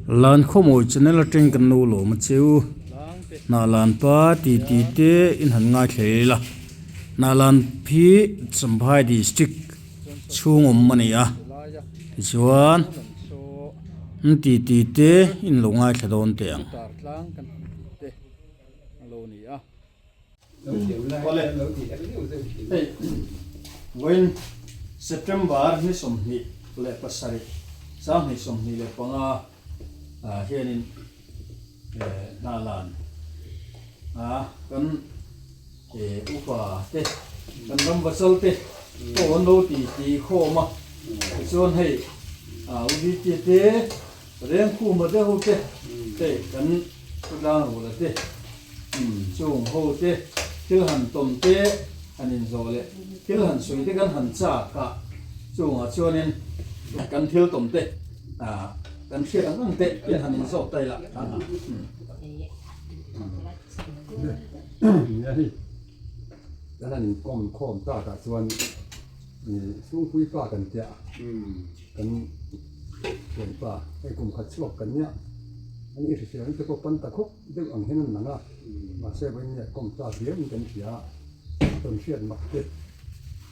Lan khawmawi channel atang kan lo lawm a cheu. Hnah lan pa ti ti te in han ngaithla ila. Hnah lan hi Champhai district chhung awm a ni a. Tichuan an ti ti te in lo ngaithla dawn teh ang. Hei vawiin September ni 27 2025 ah hianin Hnahlan ah kan upa te kan ram vachal te pawh an lo ti ti khawm a tichuan hei UDT te Rengkhuma te ho te hei kan khawtlang ruala te Chung ho te thil han tawm te han inzawh leh thil han sawi te kan han chak a, chungah chuanin kan thil tawm te kan hriat ang ang te in han inzawk ta ila. Nia hei kan han inkawm khawm takah chuan chhungpui pa kan tia kan thianpa hei kum khat chhuak kan nia ani hrisel te pawh pan ta khawp. Deuh ang hian an lang a, mahse vawiin nge kawm ta viau in kan hria a, a tawn hriat mak te,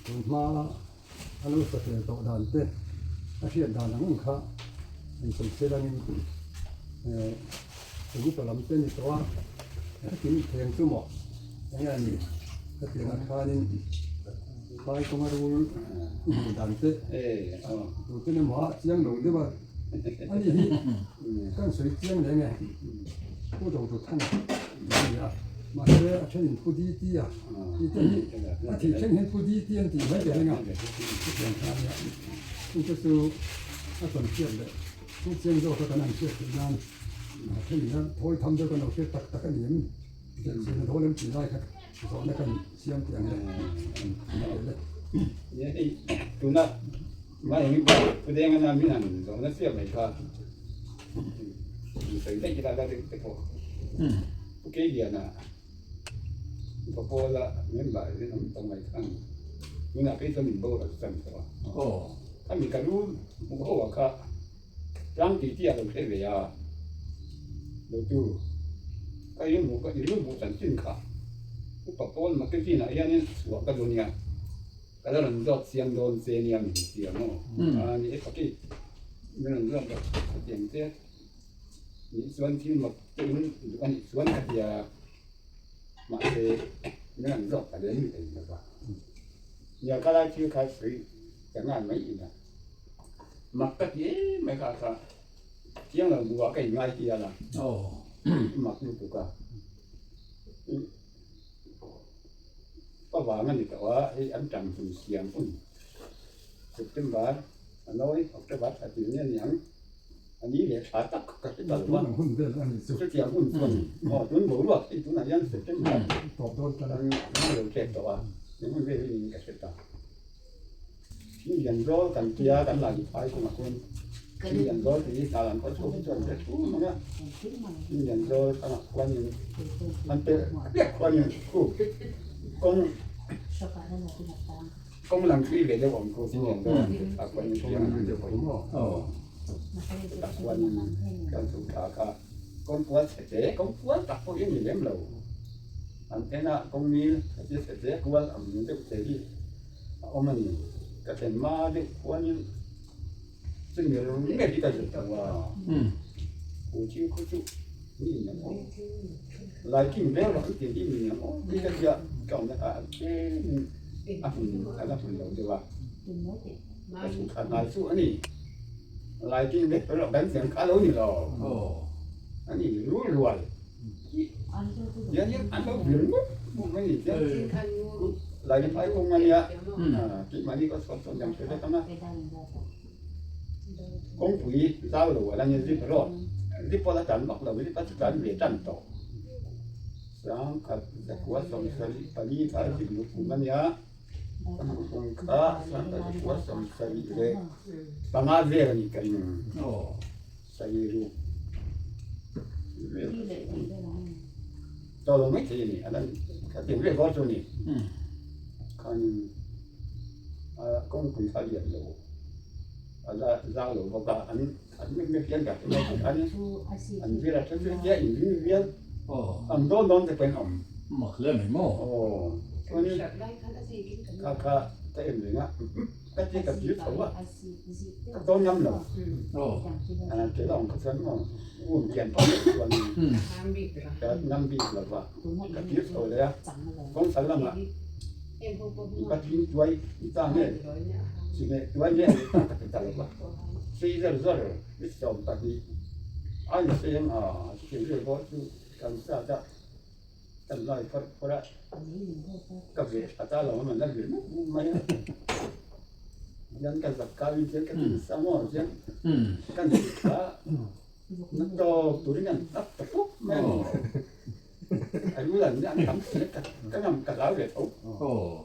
tun hma a lo satel tawh dan te, a hriat dan ang ang kha an sawi chhe langin eh eng upa lam te ni tawh a, hetiang theng chu maw enge a ni hetiang ah khanin phai kawnga rul i hmuh dan te tute emaw a chiang lo deuh a. Ani hi kan sawi chiang leh nge Pu Dodo Thang a ni a, mahse a thenin Pu DT a tih te hi a thih thleng hian Pu DT an tih mai ber eng a, chutiang kha a nia. Chungte chu a tawn hriat leh chu chiang zawk a kan han hriat theih nan a thenin a thawi tham deuh kan lo hriat tak tak a ni em? Belhchian a dawl em tih lai kha zawhna kan siam tih ang le. Nia hei tuna Mahni pawh Pudeng ana min han zawhna chiah mai kha in sawi daih ila la deuh te pawh Pu Keiliana Upa Pawla member in awm tawh mai khan tunah phei chuan min boral chan tawh a. Khami ka lu hmuh ho ah kha tlang tih tih a lo hre ve a, lo tu ka in hmuh ka i lu hmuh chanchin kha Upa Pawl magazine ah hianin chhuah ka duh nia. Ka la rawn zawt chiang dawn che nia min ti ang aw. A ni e Paki, min rawn zawt rawh ka ti ang che. Nih chuan thil mak te in duh a nih chuan ka ti a, mahse min rawn zawt ta lem thei lo va. Nia ka lai thil kha sawi ka ngai mai ina mak ka ti em mai kha kha chiang lo buah ka inngai hial a, mak lutuk a. Ka vang a ni tawh a, hei an tang hun siam hun September a nawi October thla tir nge niang a ni leh tha tak ka hre ta lo a, chutiang hun chuan aw tun boruak hei tunah hian September an lo tep tawh a, eng hun vel hi niin ka hre ta. Thing lian zawl kan tia kan la phai kawngah khuan thing lian zawl tih hi hna an khaw chhuak hi chuan hre thu mang a, thing lian zawl kangah khuanin an pelh piak khuanin khu kawng kawng lang thui ve deuh awm khu thing lian zawl an pelh thlak khuanin tiang an deuh pawh chutah khuanin kan chhuk thla kha kawng kual chhe te kawng kual tak pawh hi a ni lem lo an en a kawng ngil chhe te kual ang deuh te hi. A awm a ni. Ka thlen hma deuh khuanin chumi ringawt hi ka zir ta lo a. Pu Chiu khaw chu mi in ang aw. Laiking vel rawh an tih hi mi in ang aw tih ka tia ka awmna kha a tlemin a hmun a la hmun lo deuh a. Ka chhuk thla hnai chu a ni. Laiking vel rawh kan siam kha a lo ni lo. A ni rul rual. Hian hian an lo vir ngawt ngawt mai ni chiang. Lai phai kawng a nia keimahni ka chhuak chuan kan hre vek ang a. Kawngpui zau lo a la nia zip erawh zip pawh la tan vak lo zip a chu tlan ve tan tawh. 1174 kha zip luh kum a nia kum kha 1175 vel a nih ka ring. Sairu tawh lo mai thei a ni a lan a tiang vel bawr chu a ni khanin a kawngpui kha a lian lo. A la zau lo bawk a, an an mek mek hian ka hre mai an an vir a then chu hetia in ring vial an dawn dawn te pawhin a awm. Mak hle mai maw? Aw chuanin kha kha ka en reng a, ka tia ka dir tho a, ka dawn ngam lo. Kei la awm kha chuan maw um kian pah loh chuanin ka ngam bik lo va, ka dir tho leh a, kawngchal lamah Patling tuai ta nge chihmeh tuai nge a ta ka ti ta lo va, sei zar zar i 12 a in sei ang a, chutiang vel pawh chu kan sat a, kan lai phawrh phawrh a, ka veh tha ta lo a man a vir mup mup mai a, hian ka zak kau in chian ka ti nasa maw chian kan ti tha na tawp turin an tap ta pup mai a ni. A lu lan an tam si ka ka ngam ka hlau ve tho.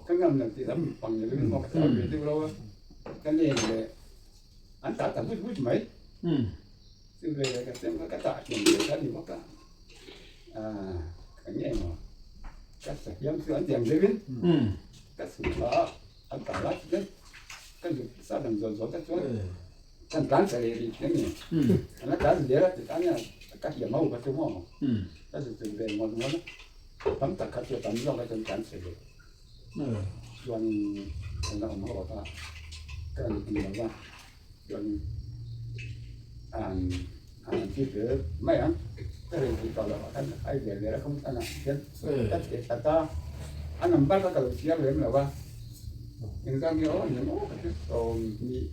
Ka ngam lo tih lam pang ni lovin maw ka hlau ve deuh lo a. Ka nen leh an tah ta vut vut mai. Chu ve leh ka sem kha ka tah thiam ve kha a ni bawk a. Ka nge maw ka sahiam chu an tiang deuhin ka chhuk thla a an tah lai chu chuan ka zuk sa dang zawt zawt a chuan kan tlan chhe leh rih thin a ni. An la tlan zel a ti tan a ka hliam ho kha chu maw. Ka zu chun ve ngawt ngawt a, tam tak kha chu a tam zawk a chuan kan chhe ve. Chuanin kan la awm ho a, ka rawn ti lo va, chuanin an an ti fel mai ang. Ka rawn ti tawh lo a, kan ai ve ve a kawng chhanah hian ka chhe that a, a number kha ka lo chhiar lem lo va, engzat nge aw ni maw ka ti 20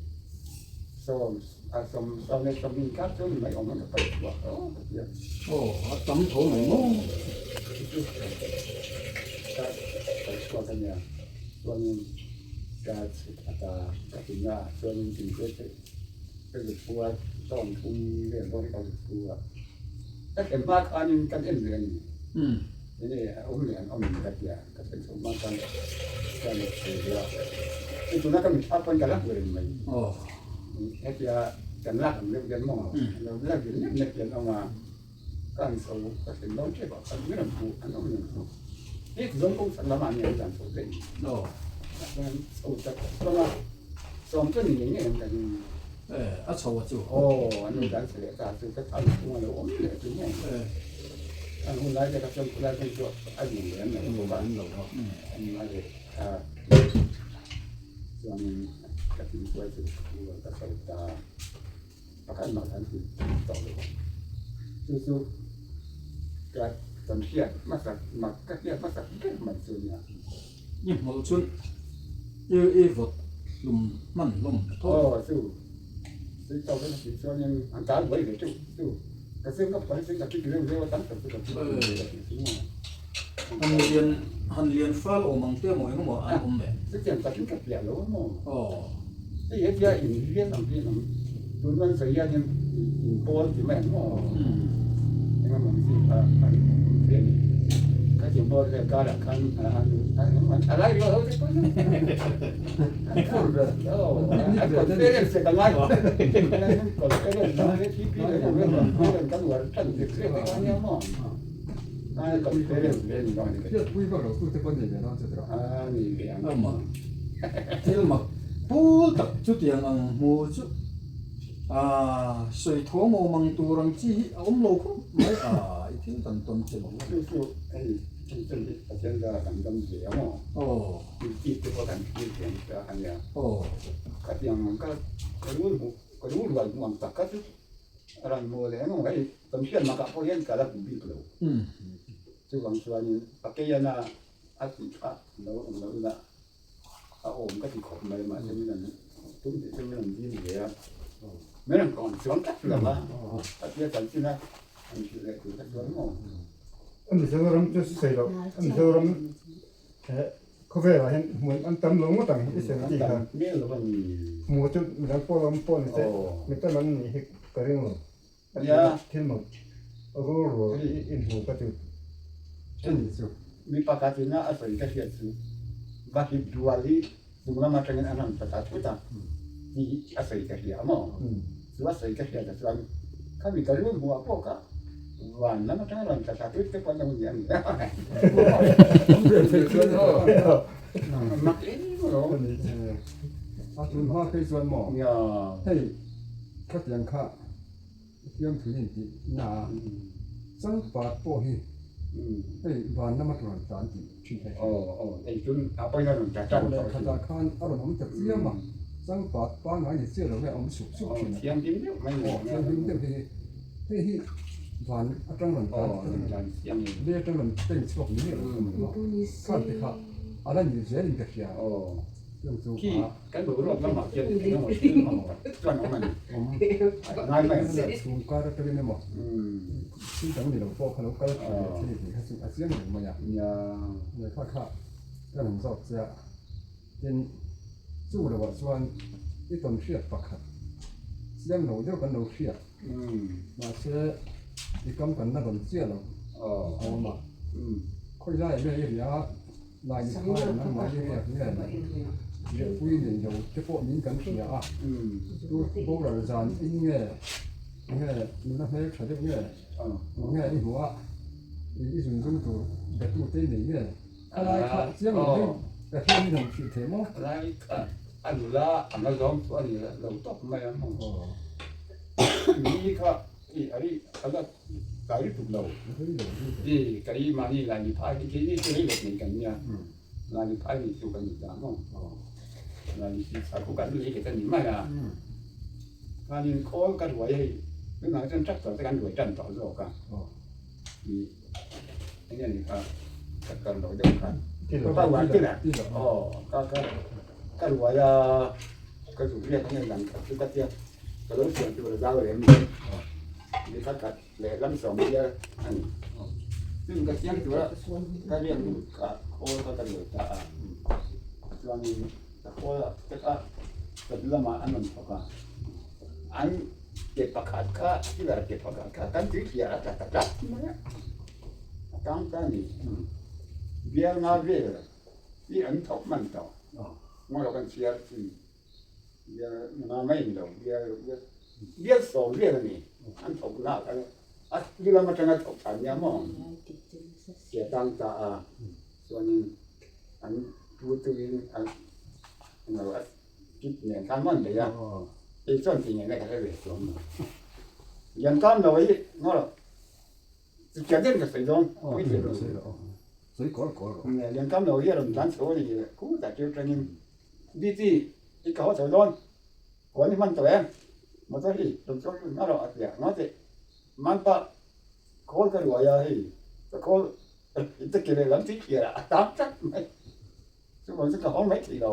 sawm. A sawm sawm leh sawm inkar chu ni mai awm ang ka paih chhuah tho ka ti a. Aw, a tam tho mai maw? Chu chu ka paih chhuak a nia. Chuanin ka chhit ata ka tum a, chuanin tin te chu ka zut pu a, tawn thum vel pawh hi ka zut pu a. Ka thlen hma khanin kan en ve a ni. Enge a awm leh an awm ka ti a, ka thlen chho hma khan ka let ve ve a. Hei tuna ka mitthla pawn ka la hmu reng mai. Hetia kan lak ang deuh hian maw lo la vir nek nek hian awm a, ka han chho ka thlen dawn tep ah khan min rawn hmuh an awm reng chu. Hei ti zawng kawng chhak lamah nia an tlan chho daih ni. Chuan chho tak chuan a sawm chu ni ngei ngei ang ka ring. A chho a chu. Aw, an lo tlan chhe leh ta chu ka thal chhunga lo awm leh chu maw. An hun lai te kha chuan khulai khan chu a zin lem lo bawk a. An ngai ve ta. Chuanin ka thingpuai chu ka chho ta. Pakhat mah kan ti tawh lo ang. Chu chu ka kan hriat hmasak mak ka hriat hmasak ber mai chu nia. I hmawlh chun i i vawt hlum hman hlawm tho. Aw chu tui tawk in a tih chuanin an tal buai ve teuh chu ka cheng ka phuan cheng ka kik reuh reuh a tam tak chu ka kik ve ka tih chu maw. Han lian han lian fal awm ang te maw engemaw an awm ve. Chutiang takin ka piah lo a maw. Aw. Hei hetia in lian ang hian ang tun an sawi hian in pawl ti mai ang maw. Engemaw ang chi kha an awm ve a ni. Khatiang pawl vel karah khan an tha lai riau ho te pawh an phur ber. Aw an conference te ka ngai conference TP leh kan uar tan zek zek te kha ania maw. Thil mak pul tak chutiang ang hmu chu sawi tho maw mang tur ang chi hi a awm lo khawp mai a, i thil dan tawn che lo. Kan hriat makah pawh hian ka la hmu bik lo. Chuvang chuanin Pakeiana a tih kha lo awm lo ila a awm ka ti khawp mai mahse min rawn tum tih chu min rawn dil ve a. Min rawn kawn chuang tlat lo a, a tia chanchin a han hrilh leh tur kha chuan maw. A Mizoram chu sawi loh, a Mizoram khawvelah hian hmun an tam lo ngawt ang i sawi tih kha. Hmu chu midang pawh lo awm pawh ni se, mi tam an nih hi ka ring lo. Nia. Thil mak rul rual i inhmu ka ti. Chumi chu mi pakhat ina a sawi ka hriat chu va hip dual hi chung lam atangin an han tla thut a tih a sawi ka hria maw? Chu a sawi ka hriat ah chuan khami ka rul hmuh ah pawh kha van lam atanga rawn tla thla thut te pawh an lo ni a ni. Mak em alawm. A tun hma phei chuan maw? Nia. Hei khatiang kha fiamthu in tih na a, changpat pawh hi hei van lama rawn tlan tih thin hei. Aw aw hei chun a pawina rawn tla tan tawh khatah khan a rawn awm ta chiam a, changpat pangngai ni chiah lo nge a awm sup sup thin a. Thianghlim deuh mai ni. Aw thianghlim deuh hi hei hi van atang rawn tlan lei atang rawn pen chhuak ni miah lo khan te kha a la ni zel in ka hria. Khi kan boruak lamah khian eng emaw thil emaw tak chuan awm a ni. Ngai mai ang che. Chhung kar atangin emaw thil dang ni lo pawh kha lo kal thla leh thei tih kha chu a chiang reng mai a. Nia kha kha ka rawn zawk che a, tin chu loah chuan i tawn hriat pakhat chiang lo deuh kan lo hriat mahse i kam kan la rawn chiah lo a awm a, khawi laiah nge i ria? Lai ni phai an nangmah hi riak nge riahpui nei lo te pawh niin kan hria a, tu boral zan in nge nge nuna hmel tha deuh nge nge i hmuh a i zun zum tur be tu te nei nge a lai kha chiang lo deuh ka hriat in han hrilh thei maw? Lai kha a nula a nga zawng chu a ni lo tawp mai ang ni kha i a ri a la tlai lutuk lo i kei mahni lai ni phai hi keini chu rei leh nei kan nia lai ni phai ni chu kan ni ta maw lai ni si sa khu kan lei leh ta ni mai a khanin khawl ka ruai hei tunah chuan tractor te kan ruai tan tawh zawk a i enge ni kha tractor lo deuh kha ka ruai tila aw ka ka ka ruai a ka zuk riak ange lang khat chu ka tia ka lo siam tur a zau lem lo ni kha khat leh lam sawm bial a ni chumi ka siam tura ka riak duh kha khawl kha ka ruai ta a chuanin ka khawl ah te kha ka lamah an rawn thawk a an ke pakhat kha pillar ke pakhat kha kan tui thliah a tla ta tlat mai a a tang ta a ni bial nga vel hi an thawk hman tawh ngaw lo kan chhiar chin bial nga mai ni lo bial bial sawm vel a ni an thawk nak a a lu lam atanga thawk than nia maw ke tang ta a chuanin an pu tuin an lo a kit nen khan man daih a kei chuan ti ngei na ka hre ve chuang lo lian tan lo hi ngaw lo Chiah deuh ka sawi dawn, pui thei lo. Sawi kawr kawr rawh. Nge lian kam lo hi a rawn tlan chho a ni khutah tir atangin BT i ka haw chho dawn, kuan i hman tawh em? Motor hi rawn chuang lut hma rawh a ti a, ngaw teh man pah khawl ka ruai a hei ka khawl i te ke lehlam tui thliar ah a tang tlat mai, chuvang chu ka haw mai thei lo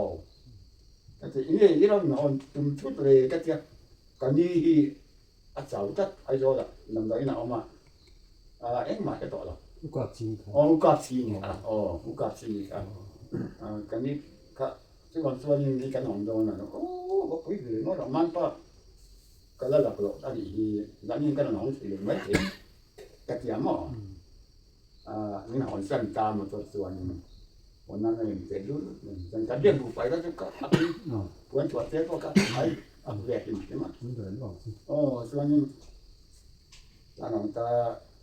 ka ti, nge i rawn hawn tum thut le ka tia, ka ni hi A chau tlat Aizawlah damdawiin a awm a, engmah hre tawh lo. U kap ching kha. Aw u kap ching kha, aw u kap ching kha. Ka ni kha chuvang chuanin ni kan awm dawn a, aw va pui ve ngawt ang manpa ka la lak loh a nih hi, zanin ka rawn awm thei lo mai thei ka ti ang maw? Min hawn san ta motor chuanin hawn nan a inpe lul chuan ka biak duh fai kha chu ka ak in puan chhuah te pawh ka ai ak ve hrim hrim a aw chuanin tan ang ta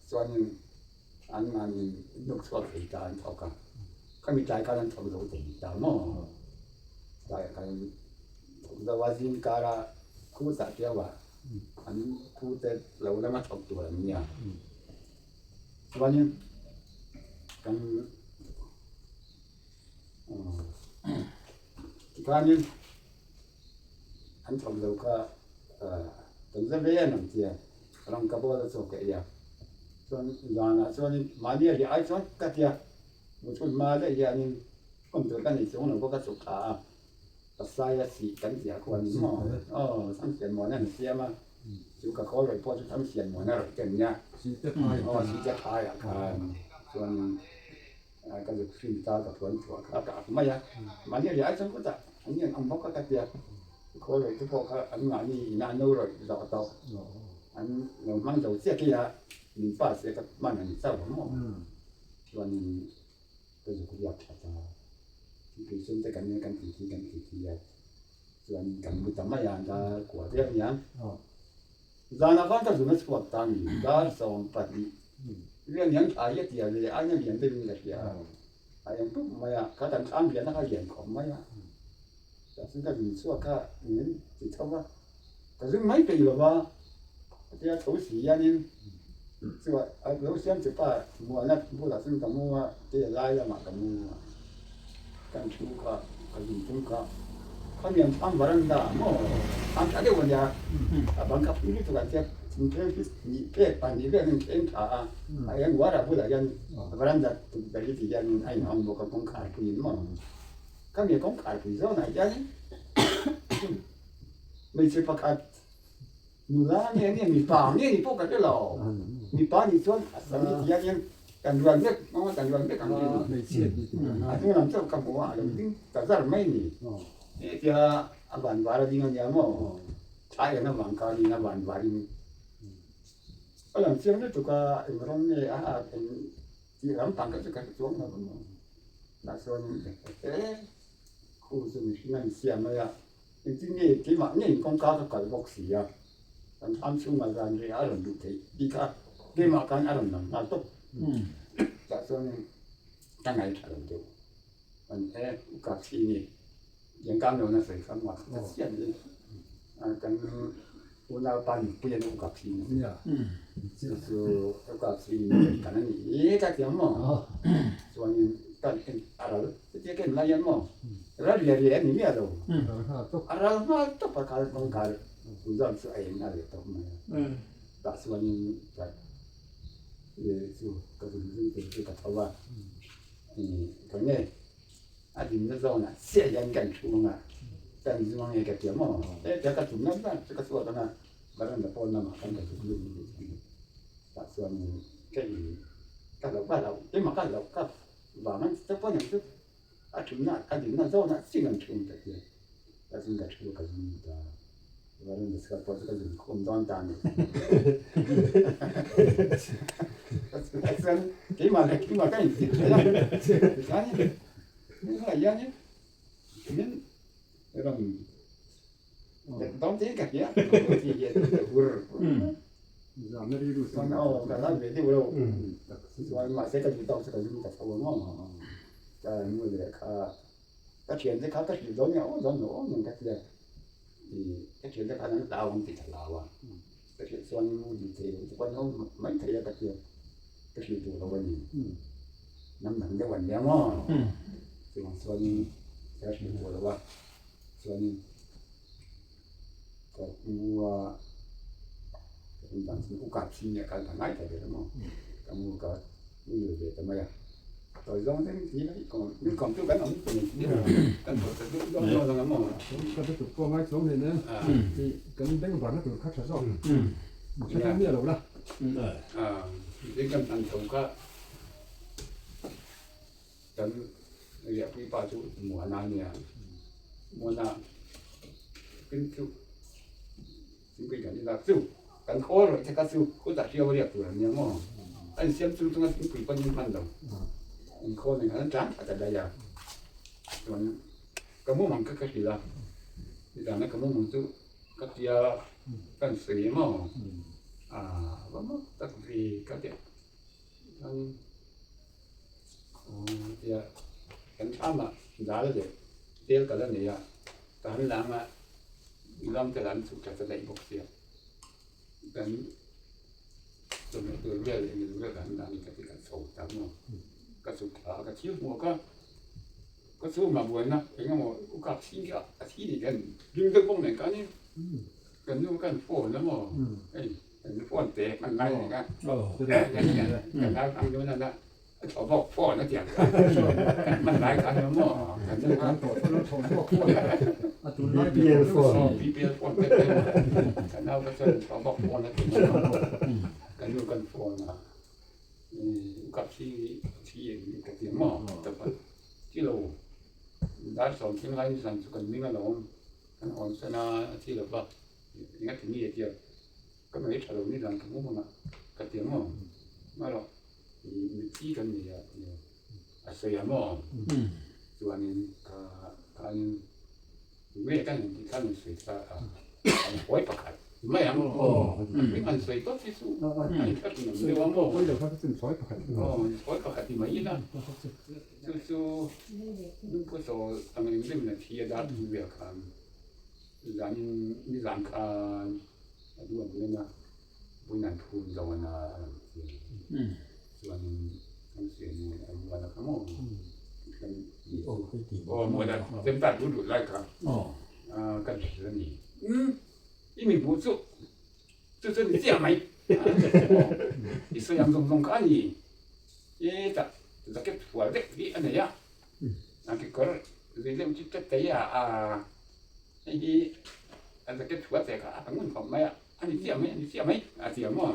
chuanin an mahni hnuk chhuak thei ta an thawk a khami tlai khan an thawk zo thei ta maw tlai khan thawk zo a zing kara khu tah tiau a an khu te lo lama thawk tur an nia. Chuanin kan tikhanin an thawk lo kha kan za ve em ang tia ram ka bawl a chawk ka ei a chuan zanah chuanin mahni a riah ai chuan ka tia muthun hma daih hianin awm tur ka nei chung lo bawk a chhuk thla a. Pasai a sih kan tih ah khuan maw aw Thangsian muan a han siam a, chu ka khawl rawih pawh chu Thangsian muan a rawih te an nia aw Site phai ah khan chuan ka zuk hrim ta ka phuan chhuah kha ka ak mai a, mahni a riah ai chuan kutah an ni ang bawk a ka tia, khawl rawih te pawh kha an mahni ina an lo rawih zawh tawh an lo hmang zo chiah khi a min pass te ka hman an chauh ang maw chuanin. Ka zuk riak that a, thingpui sum te kan kan ti thi kan ti thi a, chuan kan mu ta mai a, dar kua der a nia. Zanah khan ka zun a chhuak ta a ni, dar 12 rian hian thla hi a tia ve a, aina lian deuhin ka hria a, a eng pup mai a, kha kan thlam lian a kha lian khawp mai a. Tah chuan ka zun chhuak a, min ti tho va, ka zun mai peih lo va, hetia tho si hianin chuah a lo siam che pa muahna bulah chuan ka mu a, kei a lai lamah ka mu a, kan thu kha ka zun tum kha, khamian thlam varanda maw thlam tha deuh a nia, a bang kha pui lutuk an tia thingpheng hi hnih phek pahnih vel an inkheng tha a, a eng uarah bulah hian varanda tukverh hi ti hianin a inhawng bawk a kawngkhar puiin maw. Ka mi kawngkhar pui zawnah hianin hmeichhe pakhat nula nge nge mipa nge ni pawh ka hre lo, mipa nih chuan a sam hi ti hianin kan rual mek hmang a kan rual mek ang hi a hnung lam chauh ka hmu a, a lo ding ta zar mai ni. Hetia a van var a ding a nia maw, thlai an avang khanin a van varin a lang chiang lutuk a, eng rawng nge a eng tih lampang kha chu ka hre chuang lo maw. Tah chuan he khu chu mihring a insiam mai a, engtin nge keimah ngeiin kawngka ka kal bawk si a, kan thlam chhungah zan reh a rawn duh theih tih kha keimah khan a rawn lang nghal tawp. Tah chuan ka ngaithla lo deuh, kan e u kap si ni. Engkam lo na sawi kha mak ta chiah ni. Kan unaupa nupui an ukap si ni. Chu chu ukap si ni kan ani hi ka ti ang maw. Chuanin kan en a ral chutia ka en lai hian maw ral ria ria ani miah lo. A ral nghal tawp a kal kawngkhar zan chu a eng nghal leh tawp mai a. Tah chuanin ka chu ka zun zun tur chu ka tho a. Ka nge. A dinna zawnah chiah hian kan thu ang a, kan zu ang e ka ti a maw? Hetia ka tum ngat ngat chu ka chhuak ang a, veranda pawn lamah khan ka zuk lut ni tih tah chuan ka in ka hlauh ka hlauh keimah ka hlauh ka vang an ti pawn ang chu a thumna ka dinna zawnah chiah an thu ang ka ti a, tah chuan ka thu a ka zu ta veranda chhuat pawh chu ka zun khawm dawn ta a ni. Chuan keimah leh keimah ka inzir thei a, tichuan hengah hianin min rawn dawn te ka hria hur chuan aw ka hlau ve deuh lo chuan mahse ka duh tawk chu ka zum ta tho ang aw ka nu leh kha ka thiante kha ka hrilh dawn nge aw dawn lo aw nen ka tia ka thiante khan an hlau ang tih ka hlau a. Ka hrilh chuan mu dil thei lo chuan ho mai thei a ka tia ka hrilh duh lo a ni. Hnam dang deuh an nia maw? Chuvang chuanin ka hrilh duh lo a, chuanin ka mu a ka hrilh dan chuan u kap si nia khan ka ngai ta ber a maw? Ka mu ka mu ve ta mai a. Tawi zawng deuh in ti la min kawm chu kan awm tawh ni kan thawh ta deuh zawng zawng ang maw. Ka te tuk pawh ngai chuang nen e i kan bengvarna tur kha tha zawk hre thei miah lo la. Tin kan hman tho kha kan riahpui pa chu Muana a nia Muana tin chu Thingpui kan inah chu kan khawl rawih te kha chu khutah hriau a riak tur an nia maw? A insiam chung chunga thingpui pawn in hman lo. In khawl nen khan an tlan thla ta daih a. Chuan ka mumang kha ka hrilh a, nizana ka mumang chu ka tia kan sawi maw? Aaa va maw tak ve ka tia. Chuan aw tia kan thlamah dal leh tel ka la nei a, ka han lang a. Ram te an chhuk tha ta daih bawk sia, kan chawhmeh tur vel leh engemaw vel kan dah a ni ka ti ka chho ta maw, ka chhuk thla a ka thil hmuak a, ka chhungah buaina engemaw u kap chhing kha a thi ni kan ring deuh bawk nen khanin kan nu khan phone a maw hei kan phone te hman lai a ni kha kan nau hmang dawn a. A thaw bawk phone a tiang kha kan hman lai kha nia maw kan nu kha BPL phone BPL phone te te kan nau kha chuan thaw bawk phone a ti mai kan nu kan phone a kap thi thi ka ti maw tapa ti lo dar sawm thing lai zan chu kan ning alawm kan hawn san a thi lova enga ti nge tia ka mai tha lo ni zan ka mu hmang a ka ti maw marawh Mitthi kan nei a a sawi a maw? Chuanin ka khanin nge kan intih khan in sawi ta a an hawi pakhat. Mai ang aw. Hming han sawi tawp hi chu a inthlak nuam deuh a maw? Pawi lo kha chu sawi pakhat. Aw, sawi pakhat ti mai ila. Chu chu Lungpawsaw ang eng rim na thi a dar thu vel khan zanin nizan khan a duh an men a, vawiin an phum dawn a a rawn ti a. Chuanin kan siam a mual a kha maw? Kan aw mual a chem ta duh duh lai kha kan hrilh a ni. I mi hmuh chu chu chu ni chiah mai. I sawi ang zawng zawng kha a ni. E tah jacket fual deuh hi a nei a, a kekawr zui deuh chu tlat thei a, a hei hi a jacket fual che kha a ngun khawp mai a, a ni chiah mai a ni chiah mai a ti ang maw?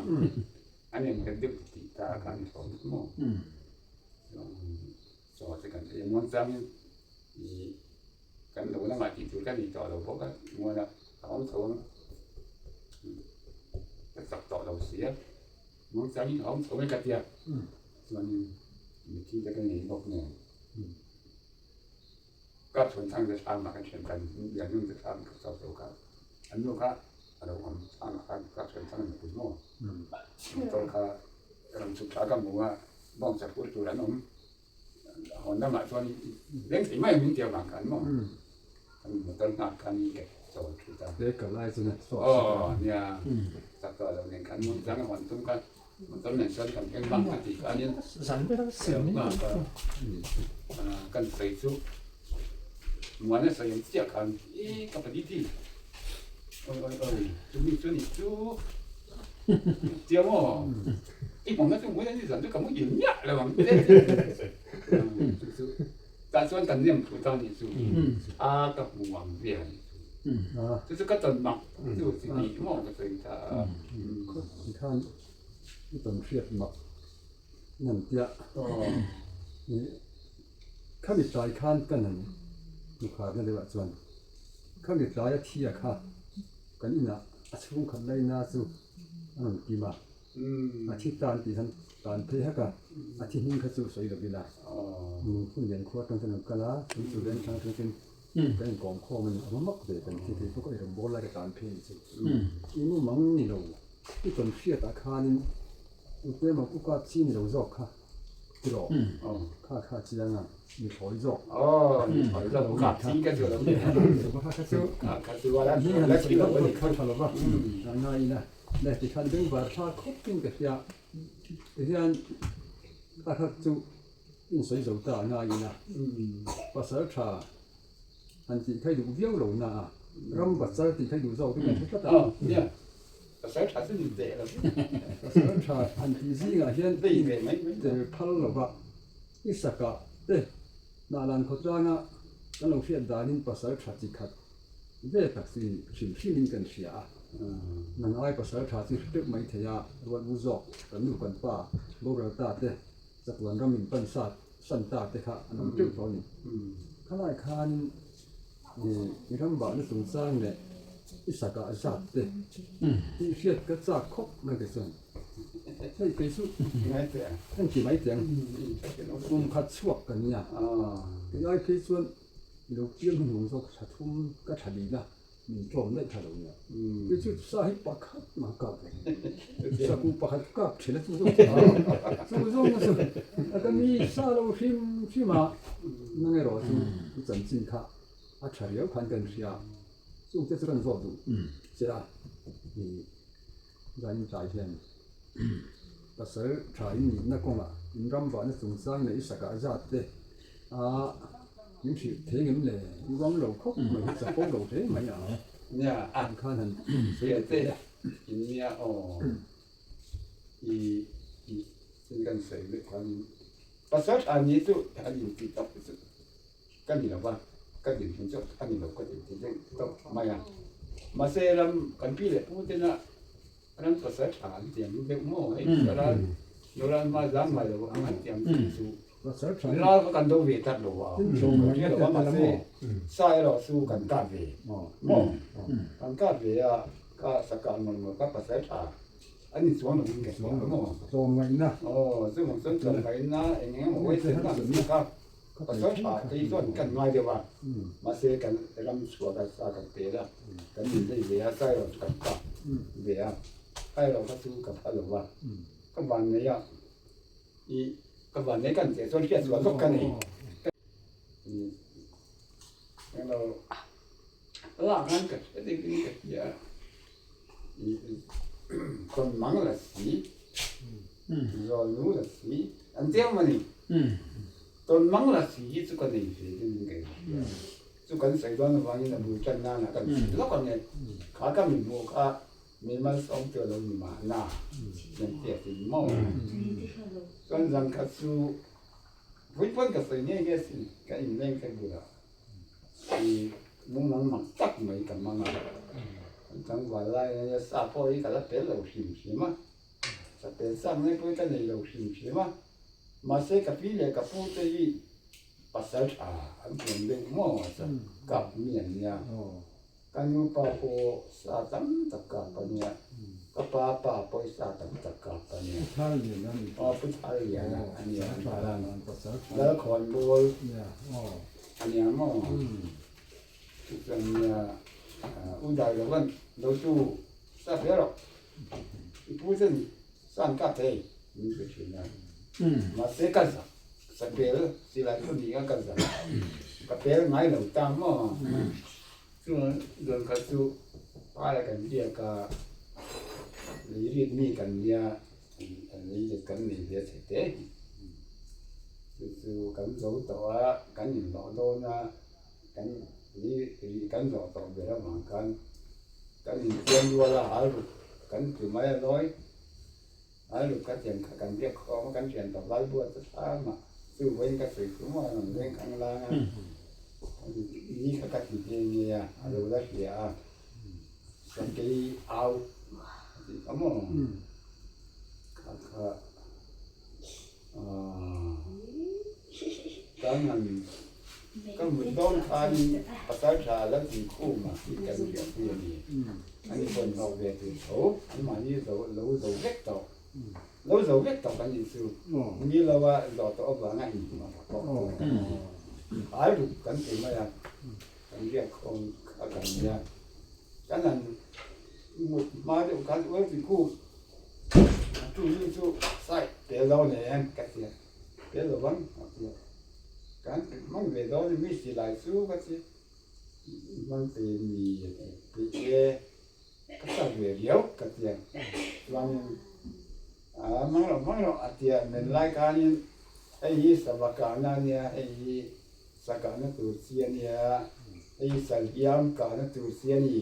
A nem nghet deuh tih ta kha a ni tawh ang maw? Chaw te kan ei a, muangchangin i kan lo lamah tih tur ka nei tawh lo bawk a, muana a awm chho ang ka chak tawh lo si a, muangchangin a awm chho e ka tia, chuanin mitthi te ka nei bawk nen ka chhawn chang te thlam ah ka thian kan lian te thlam ka chau chau kha an nu kha a lo awm thlam ah khan ka chhawn chang nupui maw motor kha ram chhuk thla ka hmu a bawng chapur tur an awm. Hawn lamah chuan leng thei mai ang min ti avang khan maw kan motor nghak khan ka chawl thut a. He ka lai chuan a chhuak sak a. Aw nia chak tawh lo nen khan hmun chang a hawn tum khan motor nen chuan kan keng bang ka tih khanin ka lo nghak a. Kan sawi chu muana sawi ang chiah khan i ka pali ti oi oi oi chumi chu ni chu tia maw. I hmawmna chu hmuin an inzan chu ka muhil miah lo ang che chu chu tah chuan kan nem thu ta ni chu a ka hmu ang vel a ni chu chu chu ka tawn mak chu chi tih maw ka sawi ta a. Tikhan i tawn hriat mak nan tia khami tlai khan ka nan hmukhar na deuhah chuan khami tlaia thia kha kan inah a chhungkhat laina chu a rawn kim a. A thi tan tih hian tan phei hak a, a thi hming kha chu sawi lo ila. Phun lian khua atang chuan an kal a, chu chu leng thlang atang chuan kan inkawm khawm a ni. A hma mak ve kan thi thei bawk a, i rawn bawl lai ka tan phei a ni chu. I mu mang ni lo, i tawn hriatah khanin tute emaw u kap chi ni lo zawk kha ti rawh. Kha kha chiang a, mi thawi zawk. Kha lo kap chi ka chu lo ni. Kha kha chu hming han sawi lo kha tha lo va, ngai ila. Leh tikhan bengvar thla khawp in ka hria tihian a khat chu insawi zo ta ngaiin a pasal tha han tih kha i duh viau lo na a ram pasal tih kha i duh zawk in kan hre tlat a. Nia pasal tha chu ni teh lo pasal tha han tih zingah hian tel phal lo va i sakah te hnahlan khawtlanga kan lo hriat danin pasal tha chi khat Ve tak chu hrim hrimin kan hria a, nang ai pasal tha chu hre teuh mai thei a, ruat u zawk kan nu kan pa boral ta te, chatuan ram in pan sat san ta te kha an awm teuh tawh a ni. Khalai khanin i ram bahna chungchang leh i sakah zat te tih hriat ka chak khawp mai te chuan hei kei chu heng ti mai teh ang kum khat chhuak ka nia, kei ai phei chuan I lo piang hnuhnung zawk tha thum ka tha lin a, min tlawm daih tha lo nia. Kei chu sa hi pakhat mah kap lo. Saku pakhat kap thin a chu zawng chu zawng chu a ka mi sa lo hrim hrim a, nang erawh chu i chanchin kha a tha riau khan kan hria, chung te chu kan zawt duh che a, i zanin tlai hian pasal tha in nihna kawngah in ram vahna chungchang leh i sakah zat te A, min hrilh thei ngem le? I uang lo khawp mai hi chapo lo hle mai a. Nia, a. An khan han sawi leh teh e. In nia aw. I i sin kan sawi vek khan pasal tha ni chu an in ti tawp chu ka ni lo va, ka din hun chu a ni lo ka ti ti deuh tawp mai a. Mahse ram kan pi leh pu tena ram pasal tha an ti ang deuh maw hei ral ral hma zam ngai lo ang an ti ang chu. Ral kha kan do ve tlat lo a, hriat lo a mahse sa erawh chu kan kap ve maw? Kan kap ve a, ka sa kah ngawt ngawt ka pasal tha a ni chuang lo in ka hria maw? Tlawmngaihna. Aw, chuvang chuan tlawmngaihna eng eng emaw huaisenna ang chi kha pasal tha te hi chuan kan ngai deuh a, mahse kan ram chhuah kan sa kan pel a, kan inlei ve a, sa erawh chu kan kap. ve a, kai lo kha chu ka phal lo va, ka vannei a, i ka vannei kan tih chuan hriat chhuah zawk ka nei. Englo lak nan ka hre deuhin ka hria a, i tawn mang la si, zawl nu la si an chiang a ni. Tawn mang la si hi chu ka nei ve deuhin ka inhria a. Chu kan sawi dawn avangin a bul tan nana kan chhun lawk ang e. Kha ka mi hmuh kha mi malsawm chu a lo ni mahna kan ti a tin maw? Chuan zan khat chu vui pawn ka sawi nge nge sin ka inleng te bulah i mumang mak tak mai ka mang a. Kan tlangval lai ania sa pawh hi ka la pel lo hrim hrim a, sa pel chak nge pawh hi ka nei lo hrim hrim a. Mahse ka pi leh ka pu te hi Pasal tha an tuam deuh maw a kap mi an nia. Ka nu pa pawh sa tam tak kap a nia. Ka pa pa pawh sa tam tak kap a nia. Aw Pu Thar Liana a nia. Lalkhawn Bawl a nia maw. Chuchuan nia U Dailovan lo tu sa hle rawh. I pu ten sa an kap thei min pe thin a. Mahse ka zak. Sapel silai chu ni a ka zak ka pel ngai lo ta maw? Chuan dawn khat chu paia kan biak a, lei riat mi kan nia lei riat kan nei ve a chhe te hi. Chu chu kan zo tawh a, kan inhlawh dawn a, kan lei rih kan zawh tawh ber avang khan kan intiam rual a, hal ruk kan tlu mai a lawi. Ai lu ka tiang kha kan biak khawm a, kan thian tawh val buat ta thlam a, chu vawiin ka sawi chu maw an leng khang lang a, ni kha ka ti nghe nghe a, a lo la hria a, sakei au a tih kha maw, kha kha aaa kan han ka mut dawn khanin pasal tha la ti khum a tih kan hriat pui a ni. An invawn hlawk ve tur tho, anmahni zo lo zo vek tawh, lo zo vek tawh kan insu ni lo a, zawh tawh avanga inhmuh a pawh tur kan ni. Ai ruk kan ti mai a, kan riak khawm kha kan nia. Kan han mut hma deuh khan ualti khu a tu nu chu sai pel dawn em ka ti a, pel lo vang a ti a, kan hmang ve dawn mi silai chu ka ti. Hmang pe mi pe e ka chak ve riau ka ti a, chuanin a hmang loh hmang loh a ti a, men lai khanin hei hi sava kahna a nia, hei hi sa kahna tur chi a nia, hei hi salhiam kahna tur chi a ni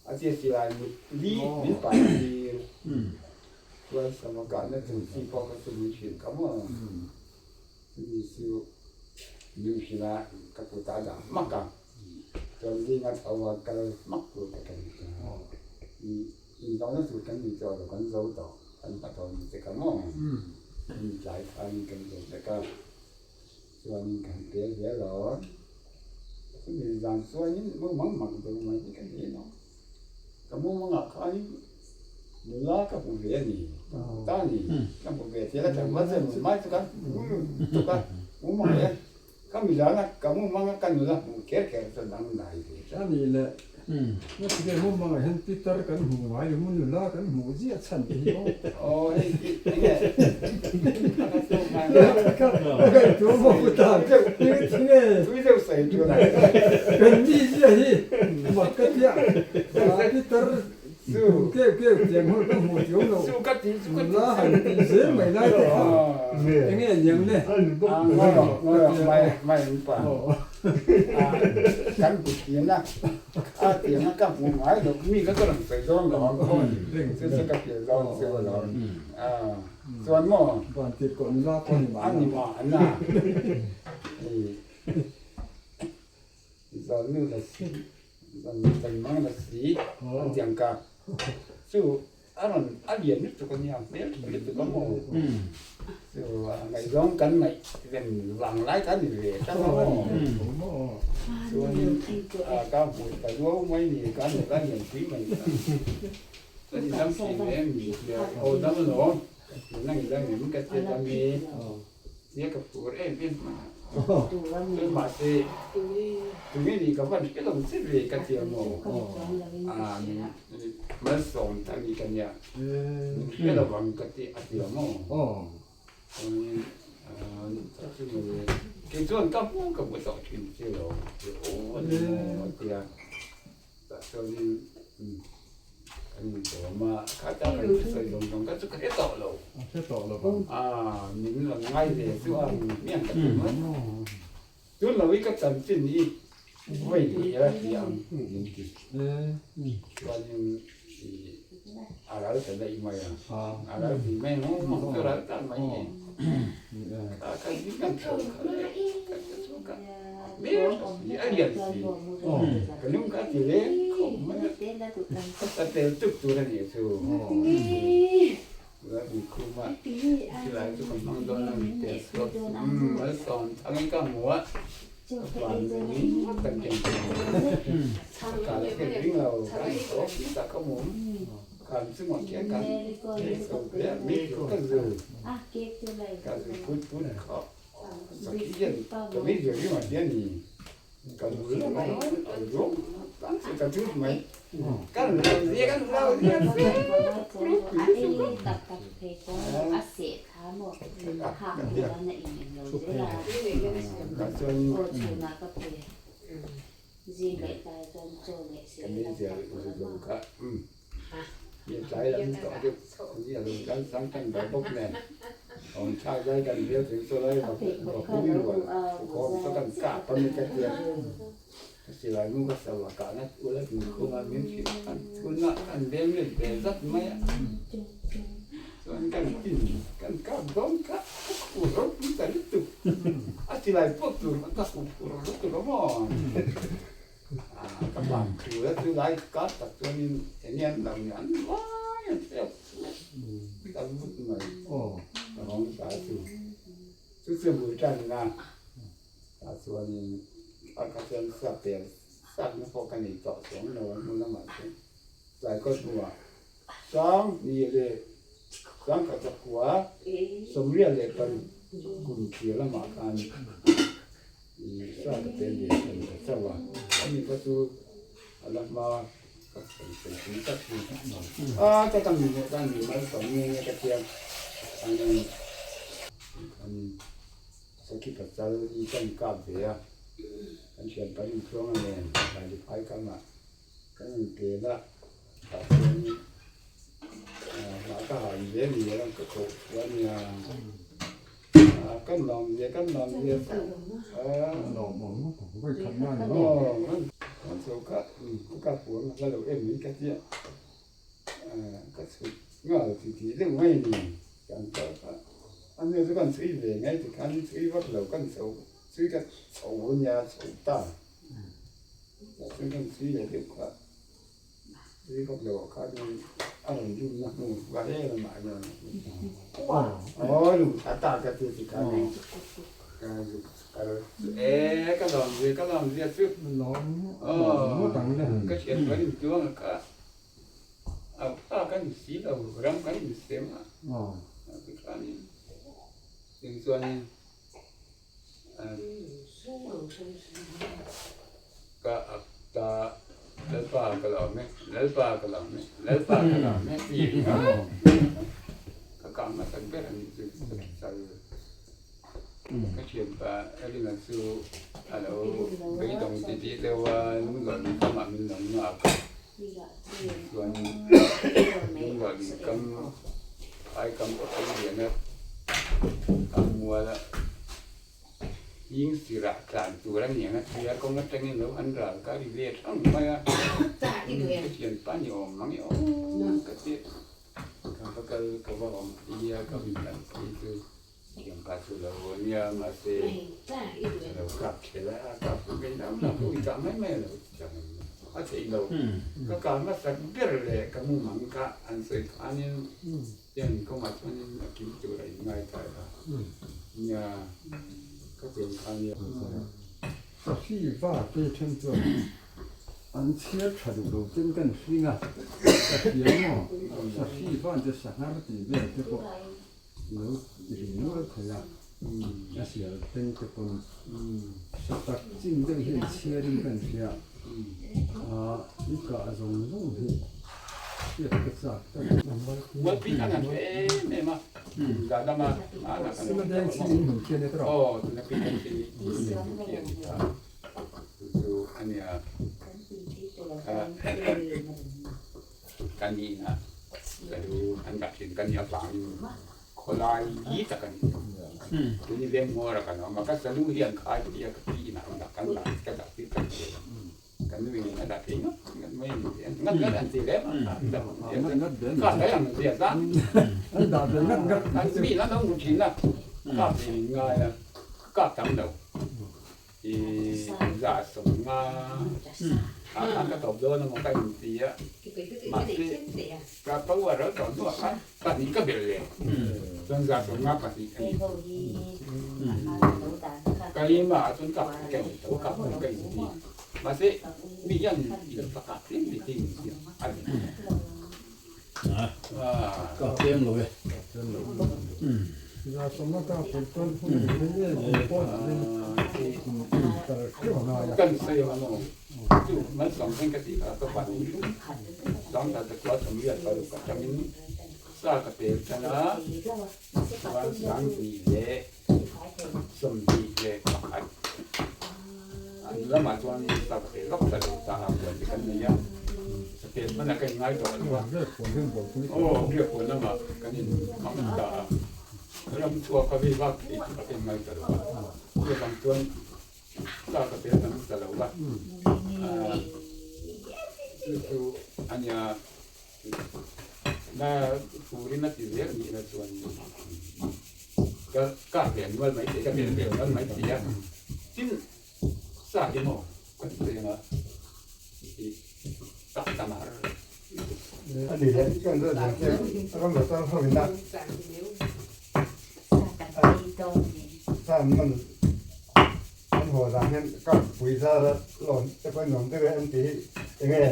a ti a, silai mut li min pai tir chuan sava kahna tur chi pawh kha chu min hrilh ka maw. Chumi chu min hrilh a, ka kut a dah hmak a, chuan zinga tho a kal hmak tur ka kan ti a, inzawhna tur kan ni tawh lo, kan zo tawh, kan hma tawh ni che ka maw? Hemi tlai khanin kan zo vek a, chuanin kan pel ve lo, chumi zan chuanin mumang mak deuh mai hi ka ni lo. Ka mumangah khanin nula ka hmu ve a ni, ka hmu ta a ni, ka hmu ve tel a tlangval chu hmu mai chu ka hmu tuk a, mumang leh ka mizana ka mumanga ka nula hmuh kher kher chu a dangdai ve tlat. A nih leh, ngatinge mumangah hian Peter kan hmu ngai lo, nula kan hmuh ziah chhan te hi aw. Aw hei hi enge ka chu ngai Ka tu maw pu tan tinge tui deuh sawi chu na kan mi zia hi mak ka tia Peter chu keu keu tiang hun ka hmu thiam lo chu ka ti chu ka ti la han ti zel mai lai te kha enge niang le mai mai pa kan bu thin a a tiang a ka hmu ngai lo mi ka ka rawn sawi dawn lo chu chu ka pian dawn chu lo Chuan maw? Van tir kawh nula pawh ni mahna. A ni mahna. Zan nu la si, zan zan mang la si an ti ang ka. Chu a rawn a lian lutuk a nia, hmel tha lutuk a maw? Chu a ngaihzawng kan ngaih ven vang lai kha a ni ve tlat a maw? Chuanin a ka hmu ta luau mai ni, ka nula lian pui mai kha. Kan i dam thin em? Aw dam alawm. Nang i dam em? Ka ti a dam i. Nia ka phur em em mai a. Chuan mahse tunge ni ka van hre lo che ve ka ti a maw? Aa malsawm tak ni ka nia min hre lo ang ka ti a ti a maw? Chuanin kei chuan ka hmu ka hmu tawh thin che lo aw a ni maw a ti a. Tah chuanin Kan intawm a, kha ta kan thusawi zawng zawng kha chu ka hre tawh lo. A hre tawh lo vang. Aa, min rawn ngai ve chu a hmiang ka ti mai. Tun lo i ka chanchin hi vawi leh a ti ang min ti. Chuanin i a ral ta daih mai a. A ral ti mai ang aw, chu ral ta mai ni. Kha kha hi kan chho kha le ka hre chhuak a. Hmel tha si, a lian si. Ka lung kha a ti leng khawp mai a. Ka tel tuk tur a nih chu. Tuna kan khum a, silai chu ka hmang dawn a ni tel chhuak. Malsawm thangin ka hmu a, ka van ringawt kan ken thei. Ka kal a ken ring lo, ka han tawp tih ka hmu. Kan chungah khian kan thei chho hle a, mi chu ka zu, ka zu put put khawp. Ka mi zir ringawt hian ni ka bul lamah a rawng tan chu ka tut mai. Kan lo zia kan lo zia fe ka mi zir zawng kha. Tlai lam tawh deuh ni a lo kal sang tan ber bawk nen awm thlak lai kan bial thei saw lai vak vak in rual khawm saw kan kap a mi ka tia ka silai mu ka sa a kahna ula dun khum a min hrilh khan chhun ah kan veng let ve zat mai a chuan kan tin kan kap dawn kha ka khur ropui ta lutuk a silai pawh tur ka khur lutuk a maw. Ka ban thu a chu lai kar tak chuanin eng nge an lo ni an vai an thlep ta vut mai ka hawng ta chu chu chu bul tan na tah chuanin a kha chuan sap tel sap na pawh ka nei tawh chuang lo a hnu lamah chuan tlai kawt hnuah sang hnih leh sangkhat zakua sawmriat leh paruk kum thlir lamah khan. Sa ka tel ve thei ta chauh a, ani kha chu a la hma ka sawi sawi pui tak hi a ka ka mi leh ka mi mal sawm nge nge ka tia ani an sakhi pasal hi kan kap ve a kan thian pa in tluang a nen Lali phai kam ah kan in tel a tah chuan mah ka hah ve ni a ka koh thu a nia. Kan lawm zia kan lawm zia lawm awm vawi khat na ni maw kan chho kha ka kap puang a hla lo em mai ka tia ka chhuk nghal ti ti deuh mai ni kan kal kha a hnu chu kan chhui ve ngai ti khan chhui vak lo kan chho chhui ka chho nia chho ta chuan kan chhui leh deuh kha. Tui vak lo ah khan a rawn rum na hnu va he lamah hian aw lung tha ta ka ti ti khan ka zuk kal e ka lawm zia ka lawm zia chu ka thian kan in tuang a kha a pa kan in si lo ram kan in sem a ti khan in chung chuan in Ka ak ta Lalpa ka lawm e, Lalpa ka lawm e, Lalpa ka lawm e ti ka kah hmasak ber a nih chu ka chal. Ka thianpa Ringa chu a lo beidawng ti tih deuh a, lungdawlh kamah min lo nghak a, chuan lungdawlh kam phai kam ka phei lian a, a mual a. Hing sirah tlan tur a ni ang a ti a, kawng atangin lo an ral ka ri ve thang mai a, ka thianpa ni awm mang e aw ka ti ka va kal ka va awm phei a, ka min lan phei chu thianpa chu lo nia mahse a lo kap ṭhel a, a kap chu kei lam lam pawh i kah mai mai a lo ti chang a theih lo, ka kah hmasak ber leh ka mu mang kha an sawi khanin. Tiang kawngah chuanin a kim tur a inngai ta a nia ka chen kha nia. Sakhi va te then chuan an chhiar tha duh lo ten kan hring a, ka hria maw sakhi van chu sanghar tih vel te pawh lo ti ri nual thei a. A sial teng te pawn hre tak chin deuh hi an chhiarin ka inhria a, i kah zawng zawng hi hriat ka chak ta Mualpui khan an hre em em a, zah lama a kan Tuna deng chin in hmun khi a nia tawh. Aw, tuna pi deng chin in hmun khi a ni ta. Chu chu a nia. Ka nihna ka lu an dah thin ka nih avangin khawlai yi tak a ni. Tuni veng hmawr a kan awm a, ka salu hi an khai phei a, ka pi inah an dah kan dah ka dah tir ka ti a, ka nu in a dah phei ngat ngat mai a ni tih a, ngat ngat an ti lem a, ka hlei ang zia zan an dah ve ngat ngat an mi in an lo hmu thin a, ka ve in ngai a, ka kap tam lo. I zah sawm nga ah khan ka tawp dawn emaw ka inti a, mahse ka power a tawh hnuah khan pahnih ka belh leh chuan 150 a ni. Ka ema ah chuan ka ka in tho ka ka inti mahse mi hian in pakhat tlem ni te in ti a ni. Ka tlem lo e. Kan sawi ang maw? Chu malsawm thleng ka tih kha ka pan in sangkhat zakua sawmriat paruk atangin sa ka pel tan a, chuan 2021 an lamah chuan sa ka pel vak ta lo ta a puan te kan nei a, sa pel hmanah ka inngai tawh lo a, aw riakpuan lamah kan inhmang ta a, ram chhuak a vei vak thei chu ka inngai ta lo a, chuvang chuan sa ka pel tam ta lo a, chu chu a nia. Na turin a ti zel nih na chuan ka kap ve nual mai thei ka bel ve nual mai thei a tin sa hi maw kan sawi anga i tak tam har A ni leh chuan zawt zawt che ram la chuan ho ina sa an man An haw zan hian kar pui zar a lawn te pawh in awm deuh e an ti hi eng nge?